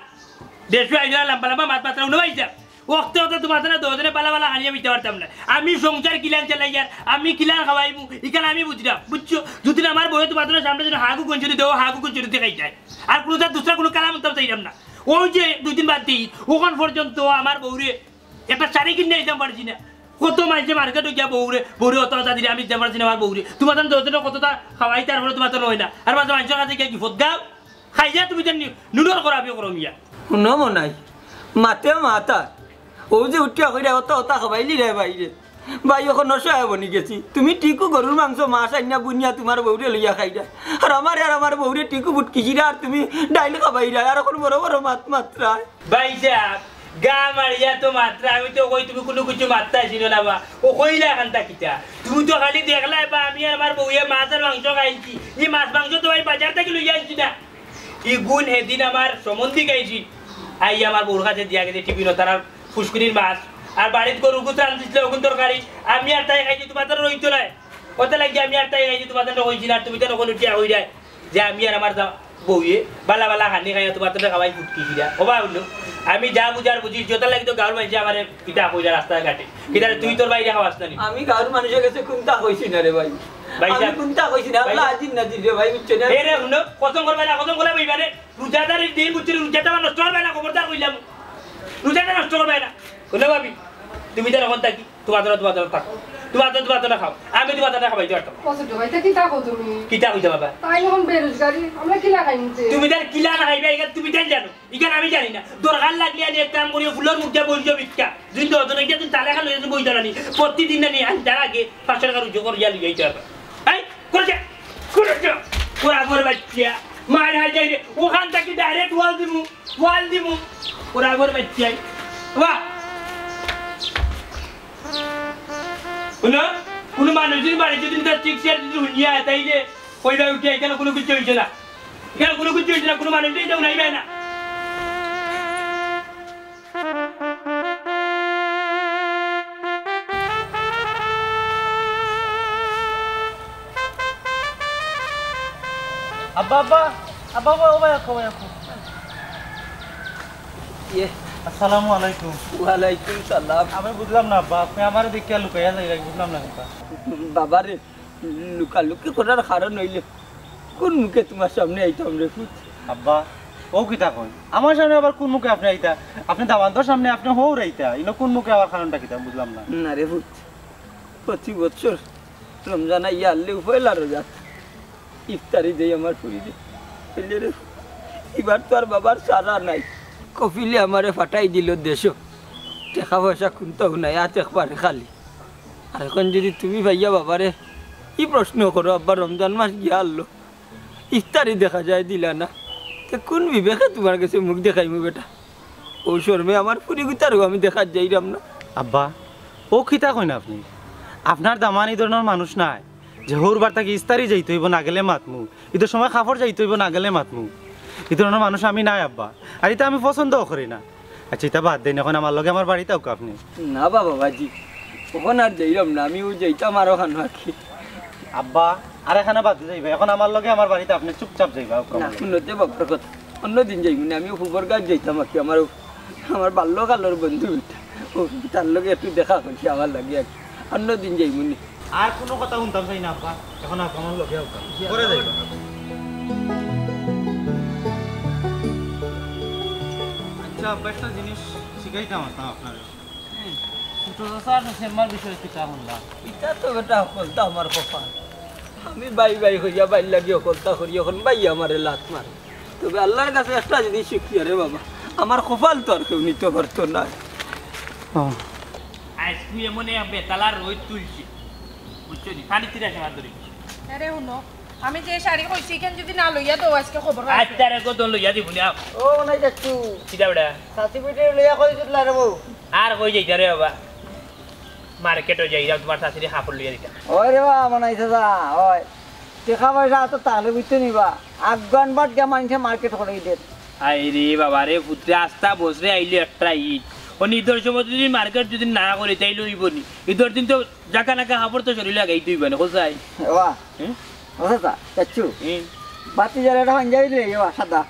দেশো আইলা লম্বা লম্বা মাত মাতরা হুনো ভাইসাব। অখতে অখতে তুমার তান দুইজনে বালা বালা খানিয়া বিতা পারতাম না। আমি সংসার কিলান চালাইয়ার, আমি কিলান খাওয়াইমু, ইখান আমি বুঝরাম, বুঝছো? যুদি আমার বউয়ে তুমার তান সামনে যেন হাগু গঞ্জুরি দেও, হাগু গঞ্জুরি দেখাই যায়। আর কুনু তার দুসরা কুনু কালাম উত্তর চাইরাম না। অউ যে দুই দিন বাদ দি, অখন পর্যন্ত আমার বউরে একটা শাড়ি কিনিয়া দিতাম পারছি না। কত মাইনষে মার্কেটো গিয়া বউরে, বউরে অত অতা দিরা, আমি দিতাম পারছি না আমার বউরে। তুমার তান দুইজনে কততা খাওয়াই, তারপরে তুমার তান অয় না। আর মাঝে মাইনষর কাছে গিয়া গিফট দেও। খাইয়া তুমি তান নি-, নুডল করাবি করো মিয়া। হুনো মনাই, মাতে মাতা। অউ যে উঠিয়া কইরা অত অতা খাবাইলি রে ভাইরে। ভাই, অখন অসহায় বনি গেছি। তুমি ঠিকউ গরুর মাংস, মাছ আইনা বুনিয়া তুমার বউরে লইয়া খাইরায়। আর আমারে আর আমার বউরে ঠিকউ বুটকিছিরা, আর তুমি ডাইল খাবাইরায়। আর অখন বড় বড় মাত মাতরায়। ভাইসাব, গা মারিয়া তো মাতরা, আমি তো কই তুমি কুনু কিছু মাততায় চিনো না বা। ও কইলা এখানটা কিতা? তুমি তো খালি দেখলায় বা আমি আর আমার বউয়ে মাছ আর মাংস খাইছি। ই মাছ মাংস তো ভাই বাজার থাকি লইয়া আনছি না। ইগুন হেদিন আমার সম্বন্ধী খাইছি। আই আমার বউর কাছে দিয়া গেছে টিফিনো তারার ফুসকুনির মাছ। আর বাড়িত গরুর গোস্ত রান্ধিছিল ওগুন তরকারি। আমি আর তাই খাইছি, তোমার তো রইতো নায়। ওটা লাগি আমি আর তাই খাইছি, তোমার তো কইছি না, আর তুমি তো নকল উঠিয়া কইরায়। যে আমি আর আমার দা-, বউয়ে বালা বালা খানি খাইয়া তোমার তো খাওয়াই ফুটকি খিরা। ও বা হুনো, আমি যা বুঝার বুঝি, যত লাগি তো গাঁওর মানষে আমারে কিতা কইরা রাস্তাঘাটে। কিতা রে, তুই তোর বাইরে খাওয়াস না নি? আমি গাঁওর মানষর গেছে কুন্তা কইছি না রে ভাই। ভাই আমি সাহেব। কুন্তা কইছি না, ভাই আল্লাহ সাহেব। আজির নাজির রে ভাই, বুঝছো না? এ রে হুনো, কসম করবে না, কসম করলে বইবা রে। রোজাদারের দিন বুঝছো, রোজাটা আমার নষ্ট করবে না, খবরদার কইলাম। রোজাটা নষ্ট করবে না। হুনো ভাবি, তুমি তো এখন থাকি। তোমার দোকান, তোমার দোকান থাকো। তোমার দোকান, তোমার দোকান খাও। আমি তোমার দোকান খাবাইতে পারতাম না। কত টাকা? এটা কিতা কও তুমি? কিতা কইতা বাবা? তাই এখন বেরোজগারি, আমরা কিলা খাইমু তে? তুমি তার কিলা না খাইবা, ইখান তুমি তাই জানো। ইখান আমি জানি না। দরকার লাগলে আমি এক কাম করি, ফুলর মুখ দিয়া বইল ভিক্ষা। দুই দশ জন গিয়া তুমি তালে খান লইয়া বই দাঁড়ানি। প্রতিদিন না নিয়ে আনতার আগে পাঁচশো টাকা রুজু করিয়া লইয়া আইতে পারবা। এই, করে যা, করে যা। ওরা করে বাচ্চা। মার হাই যাই রে। ওখান থাকি direct ওয়াল দিমু। ওয়াল দিমু। ওরা করে বাচ্চা। বাহ। হুনো, কুনু মানুষ যদি বাড়িত যদি তার চিৎকার যদি হুনিয়া তাইলে কইবা উঠিয়া, ইখান কুনু কিচ্ছু অইছে না। ইখান কুনু কিচ্ছু অইছে না, কুনু মানুষ যদি হুনাইবা না। আব্বা, আব্বা, আব্বা, আব্বা, ও ভাই, আব্বা, ভাই, আব্বা। ইয়ে। আসসালামু আলাইকুম। ওয়ালাইকুম সালাম। আমি বুঝলাম না আব্বা, আপনে আমারে দেখিয়া লুকাইয়া যাইরা, বুঝলাম না কথা। বাবারে, লুকালুকি করার কারণ অইলে কুন মুখে তুমার সামনে আইতাম রে পুত? আব্বা, ও কিতা কইন? আমার সামনে আবার কুন মুখে আপনে আইতা? আপনে দামান্দর সামনে আপনে হউর আইতা, ইনো কুন মুখে আবার কারণটা কিতা? বুঝলাম না। না রে পুত, প্রতি বছর রমজান আইয়া আইলে পয়লা রোজাত ইফতারি দেই আমার ফুরিরে। অইলে রে, ইবার তো আর বাবার চারা নাই। কফিলে আমারে ফাটাই দিলো দেশো। টেকা পয়সা কুন্তাউ নাই, আত একবারে খালি। আর এখন যদি তুমি পাইয়া বাবারে ই প্রশ্ন করো, আব্বা রমজান মাস গিয়া আইলো, ইফতারি দেখা যায় দিলা না, তে কুন বিবেকে তুমার গেছে মুখ দেখাইমু বেটা? অউ শরমে আমার ফুরিগুতারেও আমি দেখাত যাইরাম না। আব্বা, ও কিতা কইন আপনে? আপনার দামান ই ধরনর মানুষ নায় যে হউর বার থাকি ইস্তারি যাইতে অইবো, না গেলে মাতমু। ইদর সময় কাপড় যাইতে অইবো, না গেলে মাতমু। ই ধরনর মানুষ আমি নায় আব্বা। আর ইতা আমি পছন্দও করি না। আচ্ছা, ইতা বাদ দেইন, এখন আমার লগে আমার বাড়িত আউক্কা আপনে। না বাবা বাজি, অখন আর যাইরাম না, আমি অউ যাইতাম আরো খানো আর কি। আব্বা, আর এখানে বাদ দিয়া যাইবা, এখন আমার লগে আমার বাড়িত আপনে চুপচাপ যাইবা, আউক্কা না, আমার লগে। হুনো তে বাবার কথা, অন্য দিন যাইমুনে, আমি অউ ফুবর গাঁওত যাইতাম আর কি, আমার অউ, আমার বাল্যকালর বন্ধু বেটা, অউ তার লগে একটু দেখা করি আমার লাগি আর কি। অন্য দিন যাইমুনে। আর কুনু কথা হুনতাম চাই না আব্বা, এখন আউক্কা আমার লগে আউক্কা। পরে যাইবা। আচ্ছা আব্বা, একটা জিনিস শিখাইতাম আছলাম আপনারে। হুম, ছোট চাচা আর চাচির মার বিষয়ে কিতা হুনলাম? ইতা তো বেটা হকলতা আমার কপাল। আমি বাই বাই কইয়া বাইর লাগি হকলতা করি, অখন বাই আমারে লাত মারে। তবে আল্লার কাছে একটা জিনিস শুকরিয়া রে বাবা, আমার কপাল তো আর কেউ নিতো পারতো নায়। আইজ তুই এমন এক বেতালা রইদ তুলছি, বুঝছো নি? পানি তিরা সমান ধরি। আরে হুনো, আমি যে শাড়ি কইছি, ইখান যদি না লইয়া দেও, আইজকে খবর আছে। আচ্ছা রে, কত লইয়া দিবো নি, আও। ও, নাই যাচ্ছু। কিতা বেটা? চাচি বেটি লইয়া কই জুটলা রে বউ? আর কই যাইতা রে বাবা? মার্কেটো যাইরাম, তুমার চাচিরে কাপড় লইয়া দিতাম। ওই রে বাবা, মনাই চাচা, ওই। টেকা পয়সা তো তাহলে বুঝতে নিবা। আগুয়ান বাট গিয়া মানষে মার্কেট করে দের। আই রে বাবা রে, পুত্রে আস্তা বছরে আইলো একটা ইদ। অউ ইদর সময় যদি মার্কেট যদি না করি, তাইলে অইবো নি? ইদর দিন তো জাকা নাকা কাপড় তো শরীরে লাগাইতে অইবো না, কোথায়? বাবা, হুম? ও চাচা, চাচ্ছু। হুম। বাতি জ্বালা একটা পাঞ্জাবি দিলে, বাবা, সাদা।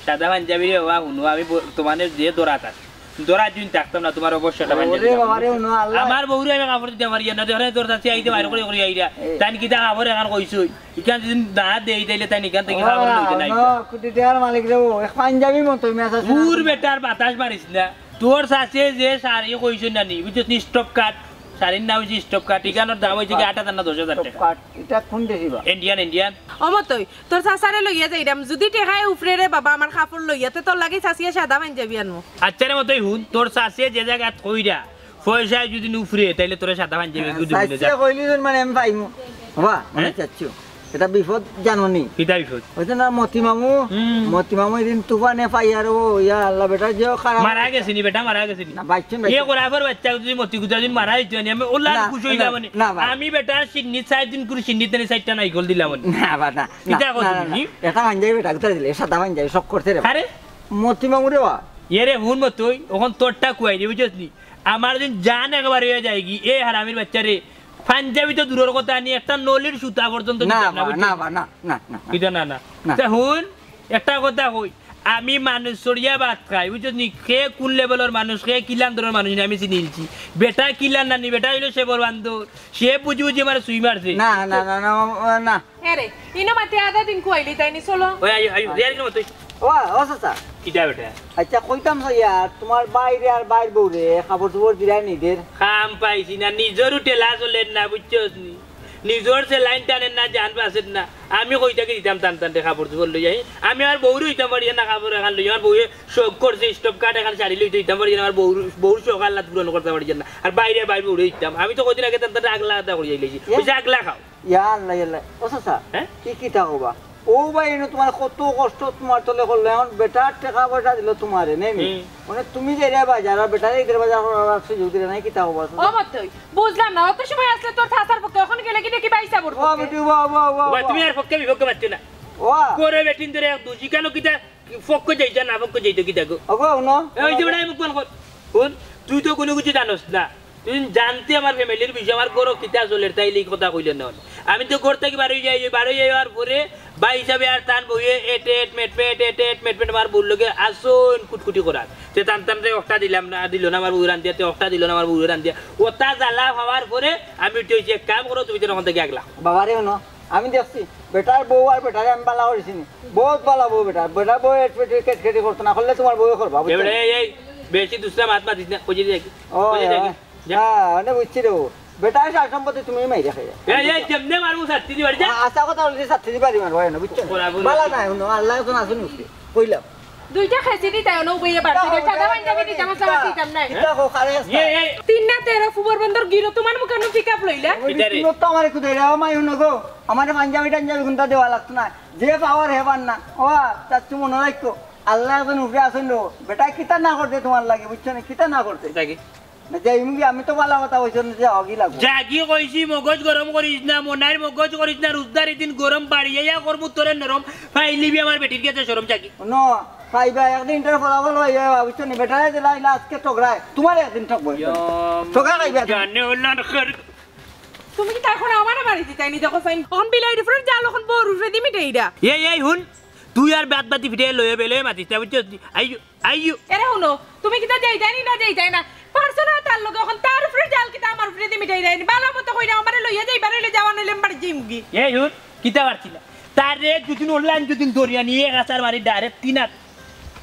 সাদা পাঞ্জাবি রে বাবা, হুনো, আমি ব-, তোমার যে দরাত আছে, দরাত যদি থাকতাম না, তোমার অবশ্যই একটা পাঞ্জাবি ওরে দিতাম। বাবা রে, হুনো, আল্লাহ। আমার বউরে আমি কাপড় দিতাম পারি না, দেখো, তোর চাচি আইতে বাইরে করে করে আইরা। এ। তাই কিতা কাপড় এখন কইছই? ইখান যদি না দেই, তাইলে তাই ইখান থাকি ও, কাপড় লইতে নাই। হুনো, কোটি টেকার মালিক রে, ও, এক পাঞ্জাবি মতো ম্যাচ আছে না? দূর বেটার বাতাস মারিস না। তোর চাচিয়ে যে শাড়ি কইছই না নি, বুঝছস নি, স্টপ কাট। শাড়ির নাম অইছে স্টপ কাট, ইখানর দাম অইছে কি আট হাজার না দশ হাজার টেকা। স্টপ কাট, ইটা কোন দেশি বা? Indian, Indian. ও মতই, তোর চাচারে লইয়া যাইরাম। যদি টেকায় উফরে রে বাবা আমার কাপড় লইয়া, তে তোর লাগি চাচিয়ে সাদা পাঞ্জাবি আনমু। আচ্ছা রে মতই হুন, তোর চাচিয়ে যে জাগাত কইরা, পয়সায় যদি নুফরে, তাইলে তোরে সাদা পাঞ্জাবি গুদি বুনে যা। চাচিয়ে কইলি হুন মানে আমি পাইমু। বাবা, মানে হ্যাঁ? চাচ্ছু। এটা বিপদ জানো নি? কিতা বিপদ? ওই যে না মতি মামু, হুম। মতি মামু এদিন তুফানে পাইয়ার ও, ইয়া আল্লাহ, বেটা যে খারাপ। মারা গেছে নি, বেটা মারা গেছে নি। না, বাইচ্চুন, এ বাইচ্চুন। করাফর বাইচ্চা যদি মতি গুতা যদি মারা হইতো নি, আমি ওলা না, খুশি হইলাম না, নি। না, ভাই। আমি বেটা সিন্নি চার দিন করে সিন্নি তেনে চারটা নাইকল দিলাম নি। না, বা, না, না, কিতা না, কথা না, না। তুমি? এটা পাঞ্জাবি বেটা গুতা দিলে, সাদা পাঞ্জাবি শখ করছে রে। আরে? মতি মামু রে বা। এ রে, হুন মতই, ওখান তোরটা কুয়াই রে, বুঝছস নি? আমার দিন জান একবার হয়ে যায় কি, এ হারামির বাচ্চা রে, পাঞ্জাবি তো দূরের কথা, আনি একটা নলির সুতা পর্যন্ত না দিতাম না, বা, বুঝছস? না বা, না, না, না, না। কিতা না, না। না। তে হুন, একটা কথা কই, আমি মানুষ চড়িয়া ভাত খাই, বুঝছস নি? কে কোন লেভেলর মানুষ, কে কি লান্দরর মানুষ নি, আমি চিনি নিছি। বেটা কি লান্দানি, বেটা হইলো সে বড় বান্দর, সে বুঝি বুঝি আমার সুই মারছে। না, না, না, না, না। এ রে, ইনো মাতে আধা দিন কুয়াইলি তাই নি, চলো। ওই আইও, আইও, রিয়ার কিনো তুই? ও, ও চাচা। কিতা বেটা? আচ্ছা, কইতাম চাইয়া, তোমার বাইরে আর বাইর বউরে কাপড় চোপড় দিলাই নি দের? কাম পাইছি না, নিজর উঠে লাজ হলেন না, বুঝছস নি? নিজর সে লাইন টানের না, জান বাঁচের না। আমি কই থাকি দিতাম টান টানতে কাপড় চোপড় লই যাই। আমি আমার বউরে হইতাম পারি না, কাপড় এখান লই, আমার বউয়ে শখ করছে, স্টপ কাট এখান শাড়ি লইতে হইতাম পারি না, আমার বউর, বউর শখ আল্লাহ পূরণ করতে পারি না। আর বাইরে বাইর বউরে হইতাম, আমি তো কদিন আগে টান টানতে আগলা আদা করি যাই লইছি। এ? ওই যে আগলা খাও। ইয়া আল্লাহ, ইয়া আল্লাহ। ও চাচা, হ্যাঁ? কি কিতা কবা? ও ভাই, এনে তোমার কত কষ্ট তোমার তলে করলো, এখন বেটার টাকা পয়সা দিল তোমারে, নেই নি? হুম। মানে তুমি যে রে বাজার, আর বেটারে ইদের বাজার করার সুযোগ দিলে নাই, কিতা কবা? ও মতই, বুঝলাম না, অত সময় আসলে তোর থাসার পক্ষে, এখন গেলে কি দেখি বাইসা পড়বো? ও বেটি, বাহ, বাহ, বাহ, বাহ, বাহ। তুমি আর পক্ষে বিপক্ষে মারছো না। ও। করে বেটিন ধরে এক দুষি কেন কিতা? কি ফক্ক যাইতা না ফক্ক যাইতো কি দেখো? ওগো, হুনো। এ, ওই যে ওটাই মুখ বন্ধ কর। হুন, তুই তো কোনো কিছু জানোস না। তুই জানতে আমার ফ্যামিলির বিষয়, আমার ঘরো কিতা চলের, তাইলে এই কথা কইলে না। আমি তো ঘর থাকি বার হয়ে যাই, বার হয়ে যাওয়ার পরে ভাই হিসাবে আর তান বউয়ে এট এট মেট মেট, এট এট মেট মেট আমার বউর লগে আসন কুটকুটি করার। তে টান টান রে একটা দিলাম না, দিল না আমার বউ রান্ধিয়া, তে একটা দিল না আমার বউ রান্ধিয়া। ওটা জ্বালা হওয়ার পরে আমি উঠে হইছি, এক কাম করো, তুমি তো ওখান থেকে আগলা। বাবারে, হুনো, আমি দেখছি, বেটার বউ আর বেটারে আমি বালা করিছি নি। বহুত বালা বউ বেটার। বেটার বউ এট পেটে কেটকেটি করতো না, করলে তোমার বউয়ে করবা, বুঝছো? এবারে এই, এই, বেশি দুসরা মাত মাতিস না, কইছি দেখি। ও, কইছি দেখি। যা। হ্যাঁ, মানে বুঝছি রে বউ। বেটার সার সম্পত্তি তুমি মাইরে খাইয়া। এই, এই, যেমনে মারবো, শাস্তি দিবার যা। আ-, আশা কথা বলছি, শাস্তি দিবার মারবো, হয় না, বুঝছো? করা বলে। বালা নাই, হুনো, আল্লাহ তো না শুনি উঠছে। কইলাম। দুইটা খেসি দিতাই, অনো উবাইয়া বাড়তি দিতাই, সাদা পাঞ্জাবি দিতাম, আসলে দিতাম নাই। কিতা কও, কারে আসতা? এ, এ। তিন না তেরো ফুবর বন্দর গিরো, তোমার মুখে আমি পিক আপ লইলা। ওই কিতা রে? তুমি তো আমারে কুদাইরা, ও মাই হুনো গো, আমারে পাঞ্জাবি টাঞ্জাবি কুনটা দেওয়া লাগতো না, যে পাওয়ার হেবার না। ও, তার তুমি মনে রাখো, আল্লাহ একজন উপরে আছেন লো, বেটা কিতা না করতে তোমার লাগে, বুঝছো না, কিতা না করতে। কিতা কি? না, যাই মুগি, আমি তো ভালা কথা কইছি না, যে হগি লাগবো। জাগি কইছি, মগজ গরম করিস না, মনাইর মগজ করিস না, রোজদার এদিন গরম বাড়িয়া করমু তোরে নরম, ফাইলিবি আমার বেটির গেছে শরম জাগি। ন, খাইবা, একদিন তার ফলাফল হয়ে যাবে, বুঝছো নি? বেটারে দিলা, ইলা আজকে ঠগরায়, তোমার একদিন ঠগবো। ইয়ম, ঠগা খাইবা তুমি। জানে ওলান খর। তুমি কিতা এখন আমারে বাড়ি দিতাই নি, দেখো সাইন। অখন বিলাইর উপরে জাল, অখন বউর উপরে দি মিটাইরা। এই, এই, হুন, তুই আর বাদ বাতি ফিরে লয়ে বেলে মাতিস না, বুঝছস নি? আইও। আইও। এরে হুনো, তুমি কিতা যাইতাই নি না যাইতাই না? পারছো না তার লগে, অখন তার উপরে জাল কিতা আমার উপরে দি মিটাইরায় নি? বালা মতো কইরা আমারে লইয়া যাইবা, নইলে যাওয়া, নইলে আমি বাড়ি যাইমুগি। এই হুন, কিতা পারছি না? তারে দুদিন online দুদিন ধরিয়া নিয়ে এক আছাড় মারি direct তিন আত।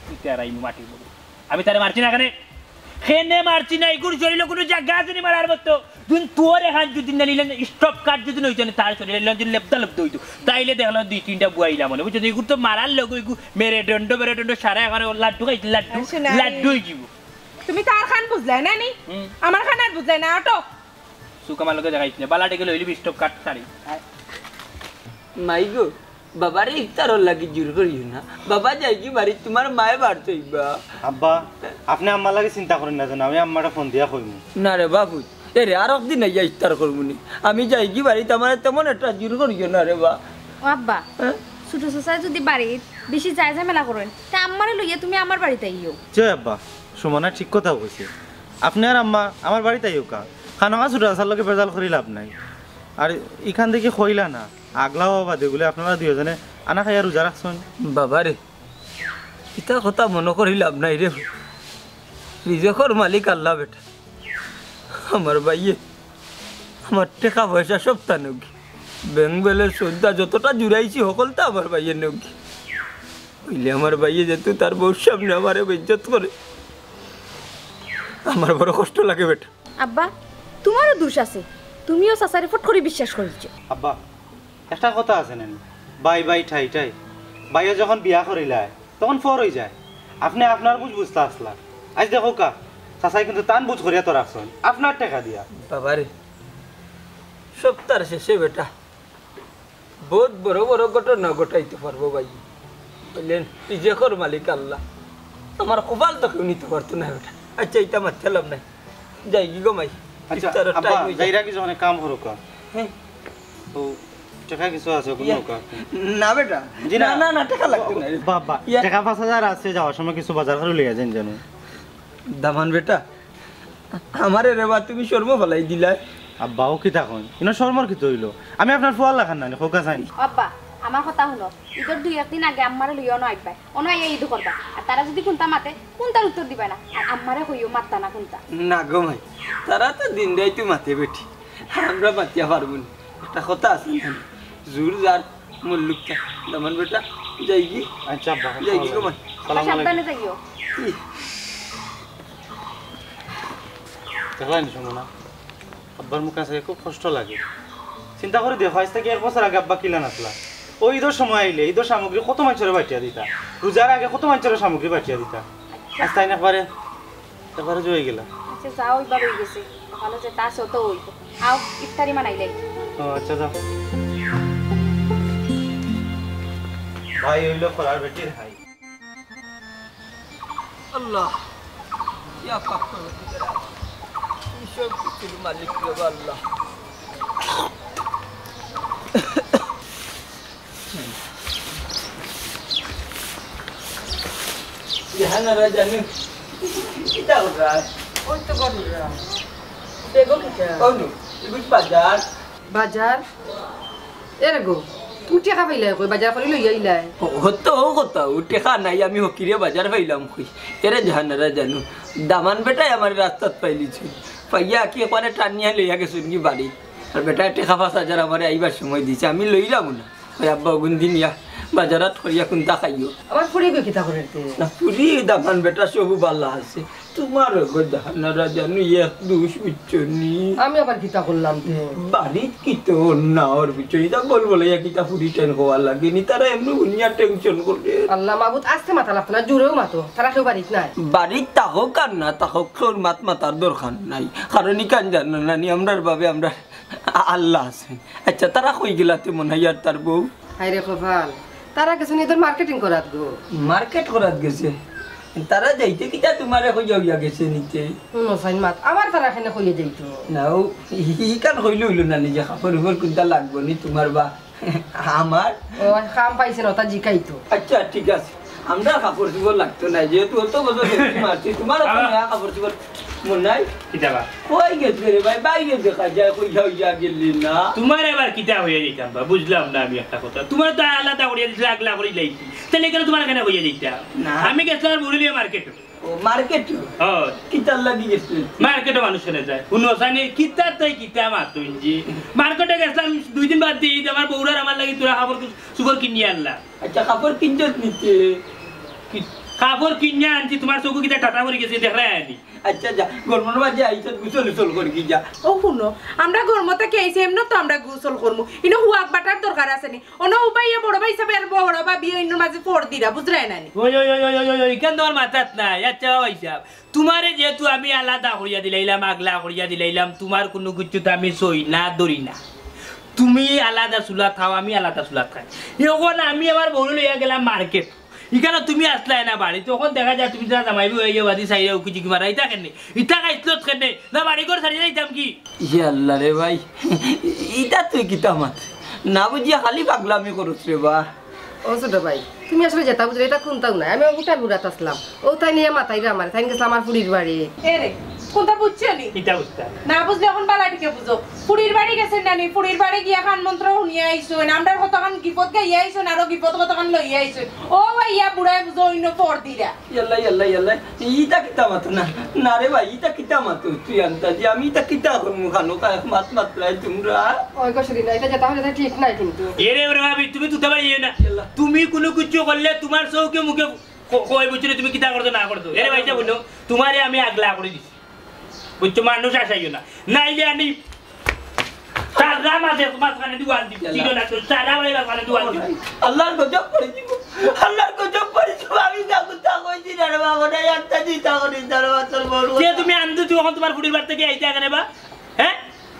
তুই তেরাই মাটির মধ্যে। আমি তারে মারছি না কেনে? কেনে মারছি না, এগুর শরীরে কোনো জায়গা আছে নি মারার মতো? দুদিন তোর এখান দুদিন না নিলে stop কাট দুদিন হইতো না, তার শরীরে যদি লেপদা লেপদা হইতো, তাইলে দেখলাম দুই তিনটা বুয়াইলাম মনে, বুঝছো? এগুর তো মারার লগে এগু মেরুদণ্ড, মেরুদণ্ড সারা এখন লাড্ডু খাইছে, লাড্ু, আসলে লাড্ডু হয়ে যাবো। তুমি তার খান বুঝলাই না নি? হুম। আমার খান আর বুঝলাই না, আটো। সুখ আমার লগে দেখাইছ না, বালা ডেকে লইলি stop কাট শাড়ি। মাই গো, বাবারে ইফতারর লাগি জোর করিও না। বাবা যাইগি বাড়ি, তোমার মায়ে বার চাইবা। আব্বা, আপনে আম্মার লাগি চিন্তা করেন না যেন, আমি আম্মারে ফোন দিয়া কইমু। না রে বাবু, এরে আর একদিন আইয়া ইফতার করমু নি। আমি যাইগি বাড়িত, আমারে তেমন একটা জোর করিও না রে বা। ও আব্বা, হ্যাঁ? ছোট চাচায় যদি বাড়িত বেশি যায় ঝামেলা করেন, তে আম্মারে লইয়া তুমি আমার বাড়িত আইও। জি আব্বা, সুমনা ঠিক কথা কইছে। আপনে আর আম্মা আমার বাড়িত আইও কা। খানোয়া ছোট চাচার লগে বেজাল করি লাভ নাই। আর ইখান দেখি কইলা না, আগলাও বাদে বলে আপনারা দুইজনে আনা খাইয়া রোজা রাখছইন। বাবা রে, ইতা কথা মনো করি লাভ নাই রে। রিজেকর মালিক আল্লাহ বেটা। আমার ভাইয়ে, আমার টেকা পয়সা সব তা নেউগি। ব্যাংক ব্যালেন্স সৌদা যতটা জুড়াইছি, হকলতা আমার ভাইয়ে নেউগি। অইলে আমার ভাইয়ে যেহেতু তার বউর সামনে আমারে বেইজ্জত করে, আমার বড় কষ্ট লাগে বেটা। আব্বা, তোমারও দোষ আছে, তুমিও চাচারে ফট করি বিশ্বাস করিছো। আব্বা, একটা কথা আছে না নি, ভাই ভাই ঠাই ঠাই, ভাইয়ে যখন বিয়া করিলায়, তখন ফর হয়ে যায়। আপনে আপনার বুঝ বুঝতা আসলা। আইজ দেখো কা, চাচাই কিন্তু তান বুঝ করিয়া তো রাখছইন, আপনার টেকা দিয়া। বাবারে, সপ্তাহর শেষে বেটা, বহুত বড় বড় ঘটনা ঘটাইতে পারবো ভাই। বললেন, রিজেকর মালিক আল্লাহ। আমার কপাল তো কেউ নিতে পারতো না বেটা। আচ্ছা, ইটা মাততে লাভ নাই। যাইগি গো মাই। আচ্ছা, ইফতারর আব্বা, time অই যায়। যাইরা কি যখন এক কাম করো কা? হ্যাঁ। ও, টেকা কিছু আছে, কোনো ইয়া। কা? না বেটা। জি না। না, না, না, টেকা লাগতো না। বাবা, ইয়া। টেকা পাঁচ হাজার আছে, যাওয়ার সময় কিছু বাজার করে লইয়া যাইন যেন। দামান বেটা, আমারে রে বা তুমি শরমো ফালাই দিলায়। আব্বা, ও কিতা কইন? ইনো শরমর কিতা অইলো? আমি আপনার ফুয়ার লাখান নানি, কউক্কা চাইন। আব্বা, আমার কথা হুনো, ইদর দুই একদিন আগে আম্মারে লইয়া অনো আইবায়, অনো আইয়া ইদু করবা। আর তারা যুদি কুন্তা মাতে, কুন্তার উত্তর দিবায় না। আর আম্মারে কইও মাততা না কুন্তা। না গো মাই, তারা তো দিন রাইত মাতে বেটি, আমরা মাতিয়া পারবো না। একটা কথা আছে না, জুর যার মুল্লুকটা। দামান বেটা, যাইগি? আচ্ছা আব্বা, যাইগি গো মাই? সালাম আলাইকুম। সাবধানে যাইও। ই। দেখলায় নি সুমনা, আব্বার মুখ আছে, খুব কষ্ট লাগে। চিন্তা করি দেখো, আইজ থাকি এক বছর আগে আব্বা কিলা নাচলা। ও ইদর সময় আইলে ইদর সামগ্রী কত মানষরে বাটিয়া দিতা, রোজার আগে কত মানষরে সামগ্রী বাটিয়া দিতা। আইজ তাইন একবারে, একবারে জুয়াই গেলা। আচ্ছা, যাও, ইবার অই গেছে, ভালো যে তা সত অইব। আও, ইফতারি বানাইলাই। ও আচ্ছা, যাও। ভাই অইলো ফরার বেটির হাই। আল্লাহ, ইয়া পাক পরওয়ারদিগার আলম, তুমি সব কিছুর মালিক রে বা আল্লাহ। জাহানারা জানু, কিতা কররা? ওই তো কররা। বেগম কিতা? অনু, এগুলো বাজার। বাজার? এরে গো, তুমি টেকা পাইলায় কই? বাজার করি লইয়া আইলায়। ও, হতো ও কথা, ও টেকা নাই, আমি হকিরে বাজার পাইলাম কই। এরে জাহানারা জানু, দামান বেটায় আমারে রাস্তাত পাইলিছে। পাইয়া কি একবারে টানিয়া লইয়া গেছইন কি বাড়ি। আর বেটায় টেকা পাঁচ হাজার আমারে আইবার সময় দিছে, আমি লইলাম না। কই, "আব্বা, অগুন দিন ইয়া বাজারাত করিয়া কুন্তা খাইও।" আমার ফুড়ি গো কিতা করের তে? না, ফুড়ি দামান বেটা সবু বালা আছে। তোমার গো জাহানারা জানু এক দুষ বুঝছো নি? আমি আবার কিতা করলাম তে? বাড়িত কিতা অর না অর বুঝছো? ইতা বল বলে ইয়া কিতা ফুড়ি টেন হওয়া লাগে নি? তারা এমনি হুনিয়া টেনশন করে। আল্লাহ মাবুদ, আস্তে মাতা লাগতো না, জুরেও মাতো। তারা কেউ বাড়িত নাই। বাড়িত থাকউক আর না থাকউক, কেউর মাত মাতার দরকার নাই। কারণ ইখান জানো না নি, আমরার বাবে আমরার আল্লাহ আছে। আচ্ছা, তারা কই গেলা তে মনে হয় আর তার বউ? হায় রে কপাল, তারা গেছে নি ইদর marketing করাত গো। Market করাত গেছে? তারা যাইতে কিতা তোমারে কইয়া অইয়া গেছে নি তে? হুনো চাইন মাত, আবার তারা কেনে কইয়া যাইতো? না, ও ইখান কইলে অইলো না নি যে কাপড় উপর কুন্তা লাগবো নি তোমার বা আমার? ও, কাম পাইছে না, তা জিকাইতো। আচ্ছা, ঠিক আছে। আমরা কাপড় চোপড় লাগতো না, যেহেতু অত বছর ধরি মারছি, তোমার অত আ- নয়া কাপড় চোপড় মনে নাই? কিতা বা? কই গেছে রে ভাই? বাইরে দেখা যায়, কই যাও, ইয়া গেলি না। তোমার আবার কিতা হইয়া যাইতাম বা? বুঝলাম না আমি একটা কথা। তোমার তো আলাদা করিয়া দিছিল, আগলা করি লাইছি। তাহলে এখানে তোমার এখানে হইয়া যাইতাম? না। আমি গেছিলাম আমার বউরে লইয়া মার্কেট। ও, মার্কেট? হ্যাঁ। কিতার লাগি গেছে? মার্কেটে মানুষ কেনে যায়? হুনো চাইন, কিতা তাই কিতা মাতুন জি? মার্কেটে গেছিলাম দুই দিন বাদ দিয়ে, আমার বউরার আমার লাগি তোরা কাপড় চোপড় কিনিয়া আনলাম। আচ্ছা, কাপড় কিনছত নি তে? কি-, কাপড় কিনিয়া আনছি, তোমার চোখে কিতা টাটা পড়ি গেছে, দেখরায় নি? আচ্ছা, যা, গরমর মাঝে আইছত, গোসল উসল করি কি যা। ও হুনো, আমরা গরম থাকি আইছি, এমনে তো আমরা গোসল করমু। ইনো হুয়াক বাটার দরকার আছে নি? অনো উবাইয়া বড় ভাই হিসাবে আর বড় ভাবি অইন্যর মাঝে পড় দিরা, বুঝরায় না নি? ওই, ওই, ওই, ওই, ওই, ওই, ওই, ইখান তোমার মাথাত নাই। আচ্ছা, বাবা হিসাব, তোমারে যেহেতু আমি আলাদা করিয়া দিলাইলাম, আগলা করিয়া দিলাইলাম, তোমার কুনু কিচ্ছু তো আমি সই না, ধরি না। তুমি আলাদা চুলা খাও, আমি আলাদা চুলা খাই। এখন আমি আমার বউরে লইয়া গেলাম মার্কেট। ইখানো তুমি আসলায় না বাড়ি, তখন দেখা যায় তুমি তার জামাই বউ অইয়া বাদি চাইরা উকি ঝিকি মারা, ইতা কেনে? ইতা খাইছলত কেনে? না বাড়ি ঘর ছাড়িয়া যাইতাম কি? ইয়ে আল্লাহ রে ভাই, ইতা তুই কিতা মাত? না বুঝিয়া খালি পাগলামি করছ রে বা। ও ছোট ভাই, তুমি আসলে যেতা বুঝরায়, ইতা কুন্তাউ নায়। আমি উঠার গুড়াত আসলাম, ও তাইন ইয়া মাতাইরা আমারে, তাইন গেছলা আমার ফুড়ির বাড়ি। এ রে, কুন্তা বুঝছো নি? ইতা বুঝতা। না বুঝলে এখন বালা ঠিকে বুঝো। ফুড়ির বাড়ি গেছইন না নি, ফুড়ির বাড়ি গিয়া কান মন্ত্র হুনিয়া আইছইন, আমরার কতখান গিফট গাইয়া আইছইন, আরো গিফট কতখান লইয়া আইছইন। ও ভাইয়া বুড়ায় বুঝো অইন্য পড় দিরা। ইয়াল্লা, ইয়াল্লা, ইয়াল্লা। ইতা কিতা মাতো না? না রে ভাই, ইতা কিতা মাতো? তুই আনতা যে আমি ইতা কিতা করমু খানো কায় মাত মাতরায় তোমরা? ওই গো, শরীর না, ইতা যেতা অইলো ইতা ঠিক নায় কিন্তু। এরে ওরে ভাবি, তুমি তো দাবাই ইয়ে না। ইয়াল্লা। তুমি কুনু কিচ্ছু করলে তোমার চউখে মুখে ক-, কয় বুঝছো না তুমি কিতা করছো না করছো। এরে ভাই, যা বলো, তোমারে আমি আগলা করি দিছি। বুঝছো, মানুষ আসাইও না। নাইলে আমি সারা মাঝে মাঝখানে দুয়ার দিব। ইয়াল্লা। ঠিক না তো, সারা বাড়ি মাঝখানে দুয়ার দিব। আল্লাহর গজব পড়ি দিব। আল্লাহর গজব পড়ি দিব। আমি যা কুন্তা কইছি না রে বাবা, না একটা চিন্তা করি না রে বাবা, তোর বড় যে কথা। তুমি আন্দু, তুই এখন তোমার ফুড়ির বাড়ি থাকি আইতে কেনে বা? হ্যাঁ?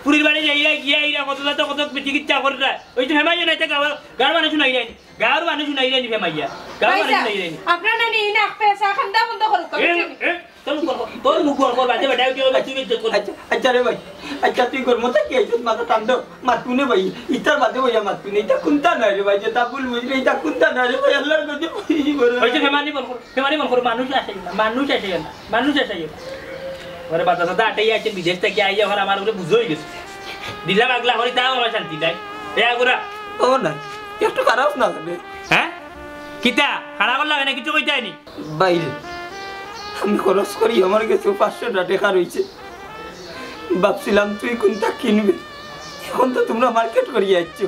ফুরির বাড়ি যাইরা গিয়া ইরা কত জাত কত চিকিৎসা কররা। ওই তো হেমাইয়া নাই, তে গাঁওর, গাঁওর মানুষ নাই রে। গাঁওর মানুষ নাই রে নি হেমাইয়া। গাঁওর মানুষ ভাইসাব, নাই রে নি। আপনার নানি এই নাক পেছা খান্দা বন্ধ করুক, এ, বুঝছেন? এ, তোর মুখ বন্ধ কর, তোর মুখ বন্ধ কর, বাদে বেটা, তুই, তুই ইজ্জত কর। আচ্ছা, আচ্ছা রে ভাই, আচ্ছা তুই ঘর মতো কি আইছত মাথা ঠান্ডা, মাতবি নে ভাই, ইতার বাদে ভাইয়া মাতবি নে, ইতা কুন্তা নায় রে ভাই, যেতা ভুল বুঝলে ইতা কুন্তা নায় রে ভাই, আল্লাহর গজব হইছে বড়। ওই তো ফেমানি বন্ধ কর, ফেমানি বন্ধ কর, মানুষ আসে না, মানুষ আসে না, মানুষ আসে না। ওরে বাতা সাতা আটাই আছে বিদেশ থাকি আইয়া, ওখানে আমার উপরে বুঝ হয়ে গেছে। দিলাম আগলা করি, তাও আমার শান্তি নাই। এ আগুরা। ও না, একটু খারাপ না লাগে। হ্যাঁ? কিতা? খারাপ লাগে না, কিছু কইতে হয়নি। বাইল, আমি খরচ করি, আমার কাছে পাঁচশো টেকা রইছে। ভাবছিলাম তুই কুন্তা কিনবে, এখন তো তোমরা মার্কেট করিয়া আইছো,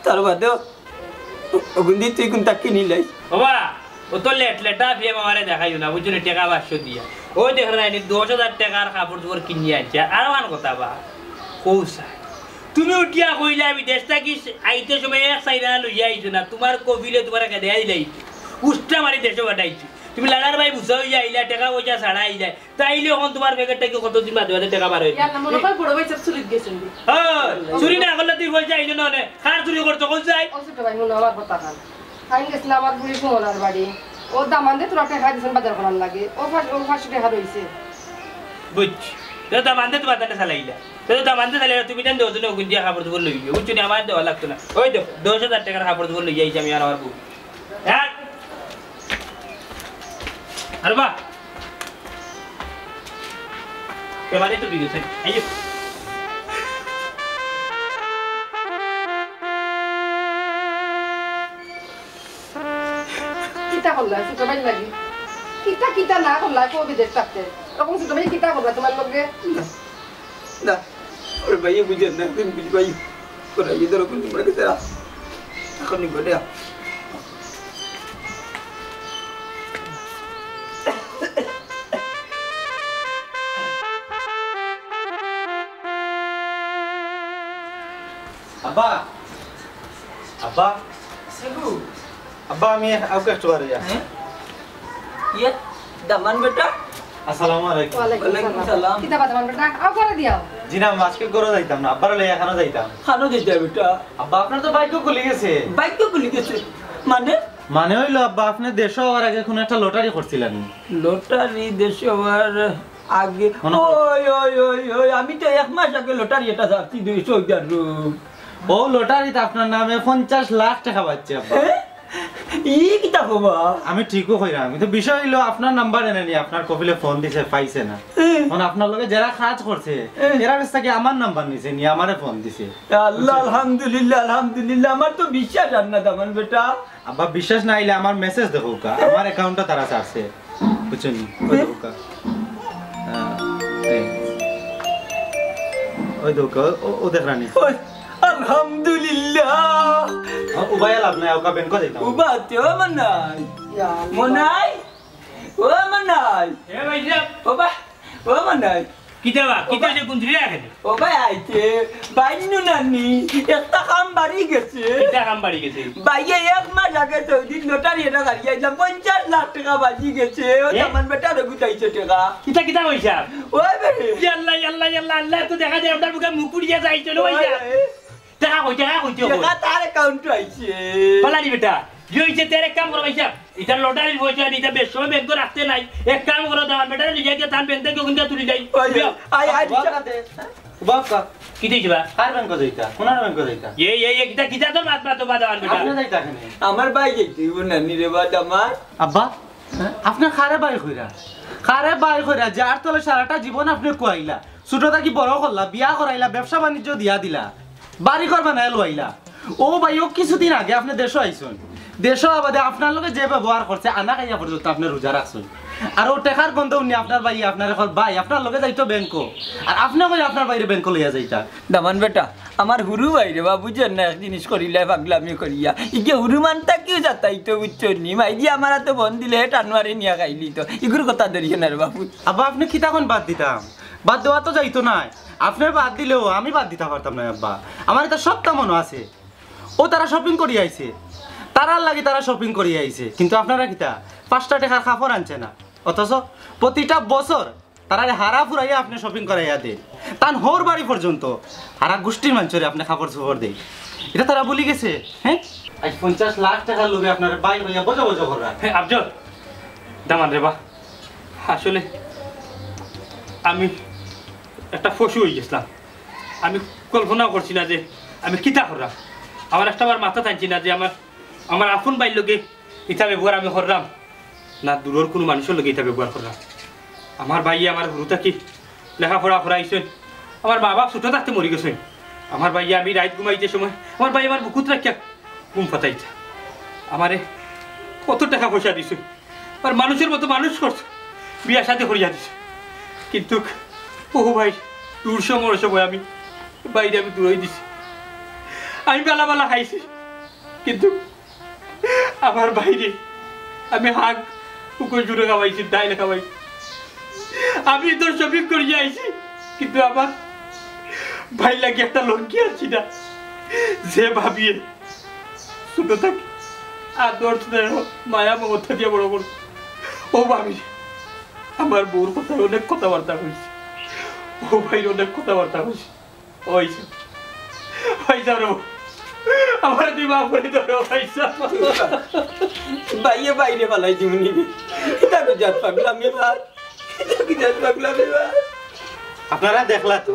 তার বাদেও অগুন দি তুই কুন্তা কিনিলাইছ। বাবা, ও তো লেট লেটা ফিয়ে আমারে দেখাইও না, বুঝছো নি? টেকা পাঁচশো দিয়া। ওই দেখ না, এনে দশ হাজার টেকার কাপড় চোপড় কিনিয়া আনছে, আর আরো আন কথা বা। কৌসা, তুমি উঠিয়া কইলা, আমি দেশ থাকি আইতে সময় এক সাইরা লইয়া আইছো না, তোমার কবিলে তোমার একটা দেয়া দিলাই, উষ্টা মারি দেশে পাঠাইছি। তুমি লালার ভাই বুঝা হইয়া আইলা, টেকা পয়সা ছাড়া আইলা, তাইলে এখন তোমার প্যাকেটটা কি কতদিন বাদে বাদে টেকা বার হইবে? ইয়ার না মনে হয় বড় ভাই সব চুরিত গেছেন দি। হ্যাঁ, চুরি না করলে তুই পয়সা আইলো না নে। কার চুরি করছো, কোন যাই? ও ছোট ভাই, মনে আমার কথা খান। আমি গেছিলাম আমার বুড়ি সুমনার বাড়ি। ও দামান্দে তোরা টেকা দিছেন বাজার করার লাগে। ও পাঁচ-, ও পাঁচশো টেকা রইছে। বুঝছি। তো দামান্দে তোমার তাহলে চালাইলা। তো দামান্দে চালাইলা, তুমি জান দেওয়ার জন্য ওগুন দিয়া কাপড় চোপড় লইও। বুঝছো নি, আমার দেওয়া লাগতো না। ওই দেখো, দশ হাজার টেকার কাপড় চোপড় লইয়া আইছি আমি আর আমার বউ। হ্যাঁ? আরে বাহ। এবারে তো বিগেছে। এই যে। কিতা করলা ছোট ভাই লাগি? কিতা কিতা না করলা কো বিদেশ থাকতে? এরকম ছোট ভাই কিতা করলা তোমার লগে? না, না, ওর ভাইয়ে বুঝেন না, একদিন বুঝবাই। ওরা ইয়ে ধরো কোন তোমার কাছে রাখ। এখন নি ঘটে। আব্বা, আব্বা, সেগু। আব্বা, আমি আউকে একটু বারে যা। হ্যাঁ? ইয়ে, দামান বেটা? আসসালামু আলাইকুম। ওয়ালাইকুম ওয়ালাইকুম সালাম। সালাম। কিতা বা দামান বেটা? আও করে দিয়াও। জি না, আজকে ঘরো যাইতাম না, আব্বার লইয়া এখানো যাইতাম। খানো যাইতা বেটা? আব্বা, আপনার তো ভাগ্য খুলি গেছে। ভাগ্য খুলি গেছে? মানে? মানে হইলো আব্বা, আপনি দেশো আওয়ার আগে কোনো একটা লটারি করছিলেন নি? লটারি দেশো আওয়ার আগে? মনে পড়ে? ওই, ওই, ওই, ওই, আমি তো এক মাস আগে লটারি এটা ছাড়ছি দুই সৌদি আরব। ও লটারিত আপনার নামে পঞ্চাশ লাখ টেকা পাইছে আব্বা। হ্যাঁ? ই কিতা কবা? আমি ঠিকও কইরাম, কিন্তু বিষয় হইলো আপনার নাম্বার এনে নি, আপনার কফিলে ফোন দিছে, পাইছে না। হ্যাঁ। এখন আপনার লগে যারা কাজ করছে, হ্যাঁ। এরা কাছ থেকে আমার নাম্বার নিছে নি, আমারে ফোন দিছে। আল্লাহ, বুঝছেন? আলহামদুলিল্লাহ, আলহামদুলিল্লাহ, আমার তো বিশ্বাস আর না দামান বেটা। আব্বা, বিশ্বাস না আইলে আমার মেসেজ দেখো কা, আমার অ্যাকাউন্টটা তারা ছাড়ছে, বুঝছেন নি? ওই দেখো কা। হ্যাঁ, এই। ওই দেখো কা, ও, ও দেখ রানি। ওই, আলহামদুলিল্লাহ। ও, উবাইয়া লাভ নাই, ওকা ব্যাংকো যাইতাম। উবা, তে ও মনাই। ইয়া আল্লাহ। মনাই? ও মনাই? এ ভাই সাহেব। ও বা, ও মনাই। কিতা বা? কিতা ও বা। যে কুঞ্জরি রাখে নি? ও ভাই আইছে, বাইন্নু নানি, একটা কাম বাড়ি গেছে। কিতা কাম বাড়ি গেছে? ভাইয়ে এক মাস আগে সৌদিত লটারি এটা হারিয়ে আইলাম, পঞ্চাশ লাখ টেকা বাজি গেছে। ও এ? দামান বেটা রে গুতাইছে টেকা। কিতা, কিতা কইছা? ওই বে। ইয়াল্লা, ইয়াল্লা, ইয়াল্লা, আল্লাহ তো দেখা যায়, আপনার মুখে মুখ উড়িয়া যায়, চলো ওই ভাই যা। বে। টেকা কই, টেকা কই, টেকা কই? টেকা তার অ্যাকাউন্টে আইছে। পালানি বেটা, কি হইছে? তোর এক কাম করো ভাই সাহেব, ইটা লটারির পয়সা নি, ইটা বেশ সময় ব্যাংকে রাখতে নাই। এক কাম করো, দামান বেটারে নিয়ে গিয়ে তার ব্যাংক থেকে ওখানটা তুলি যাই। ওই, ওই, আয়, আয়, বাবা, রিক্সা। দে। বাবা, কি দিয়েছে বা? কার ব্যাংকে যাইতা? কোনার ব্যাংকে যাইতা? এ, এ, এ, কিতা, কিতা তোর মাত, মাত, বাদ, দামান বেটা। আপনি যাইতা কেনে? আমার ভাই যাইতে হইব না, নি রে বাদ আমার। আব্বা, হ্যাঁ? আপনি কারে ভাই কইরা? কারে ভাই কইরা? যার তলে সারাটা জীবন আপনি কুয়াইলা। ছোট থাকি বড় করলা, বিয়া করাইলা, ব্যবসা বাণিজ্য দিয়া দিলা, বাড়ি ঘর বানাইয়া লইলা। ও ভাই, ও কিছুদিন আগে আপনি দেশো আইছইন, দেশো আবাদে আপনার লগে যে ব্যবহার করছে, আনা খাইয়া পর্যন্ত আপনি রোজা রাখছইন। আর ও টেকার গন্ধ উনি আপনার ভাই, আপনার এখন ভাই, আপনার লগে যাইতো ব্যাংকো, আর আপনি কই আপনার ভাইরে ব্যাংকো লইয়া যাইতা। দামান বেটা, আমার হুরু ভাই রে বা, বুঝছেন না, এক জিনিস করিলে পাগলামি করিয়া। ইগে হুরু মানতা কিউ যাতাইতো, বুঝছেন নি? মাইজি আমার হাতে ফোন দিলে, হে টানুয়ারে নিয়া খাইলি তো। ইগুর কথা ধরিও না রে বাবু। আব্বা, আপনি কিতা কইন বাদ দিতাম? বাদ দেওয়া তো যাইতো নায়। আপনি বাদ দিলেও আমি বাদ দিতা পারতাম না, আব্বা। আমার এটা সবটা মনে আছে। ও তারা শপিং করি আইছে। তারার লাগি তারা শপিং করি আইছে। কিন্তু আপনারা কিতা? পাঁচটা টেকার কাপড় আনছে না। অথচ প্রতিটা বছর তারারে হারা ফুরাইয়া আপনে শপিং করাইয়া দেইন, তান হউর বাড়ি পর্যন্ত হারা গুষ্টির মানষরে আপনে কাপড় চোপড় দেইন। ইটা তারা ভুলি গেছে? হ্যাঁ, আইজ পঞ্চাশ লাখ টেকার লোভে আপনার ভাই ভাইয়া বজা বজা কররা। হ্যাঁ আফজল, দামান রে বা, আসলে আমি একটা পশু অইগেছলাম। আমি কল্পনাও করছি না যে আমি কিতা কররাম। আমার একটা বার মাথাত আনছি না যে আমার, আমার আপন ভাইর লগে ইতা ব্যবহার আমি কররাম, না দূরর কুনু মানষর লগে ইতা ব্যবহার কররাম। আমার ভাইয়ে আমার হুরু থাকি লেখাপড়া করাইছইন। আমার মা বাপ ছোট থাকতে মরি গেছইন। আমার ভাইয়ে আমি রাইত ঘুমাইতে সময় আমার ভাইয়ে আমার বুকুত রাখিয়া ঘুম পাড়াইতা। আমারে কত টেকা পয়সা দিছইন, আর মানষর মতো মানুষ করছইন, বিয়া শাদি করিয়া দিছইন। কিন্তু ও ভাই, দূর সময় সময় আমি ভাইরে আমি দূরই দিছি। আমি বালা বালা খাইছি, কিন্তু আমার ভাইরে আমি হাগ পুকুর জুড়ে খাওয়াইছি, ডাইল খাওয়াইছি। আমি তো শপিং করিয়া আইছি, কিন্তু আমার ভাইর লাগি একটা লুঙ্গি আনছি না। যে ভাবিয়ে ছোট থাকি আদর স্নেহ মায়া মমতা দিয়া বড় করছি। ও ভাবি, আমার বউর কথা অনেক কথাবার্তা কইছি, ও ভাইর অনেক কথাবার্তা কইছি। ওই যে, ওই ধরো, আমার দিমা পড়ে ধরো, ওই যে। ভাইয়ে ভাইরে ফালাই দিমু নি। ইটা কি জাত পাগলামি বা? ইটা কি জাত পাগলামি বা? আপনারা দেখলা তো,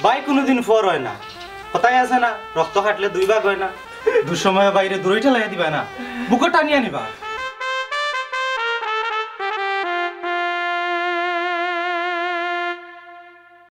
ভাই কুনুদিন পর অয় না। কথায় আছে না, রক্ত কাটলে দুই ভাগ অয় না। দুঃসময়ে ভাইরে দূরই ঠেলাইয়া দিবা না, বুকো টানিয়া নিবা।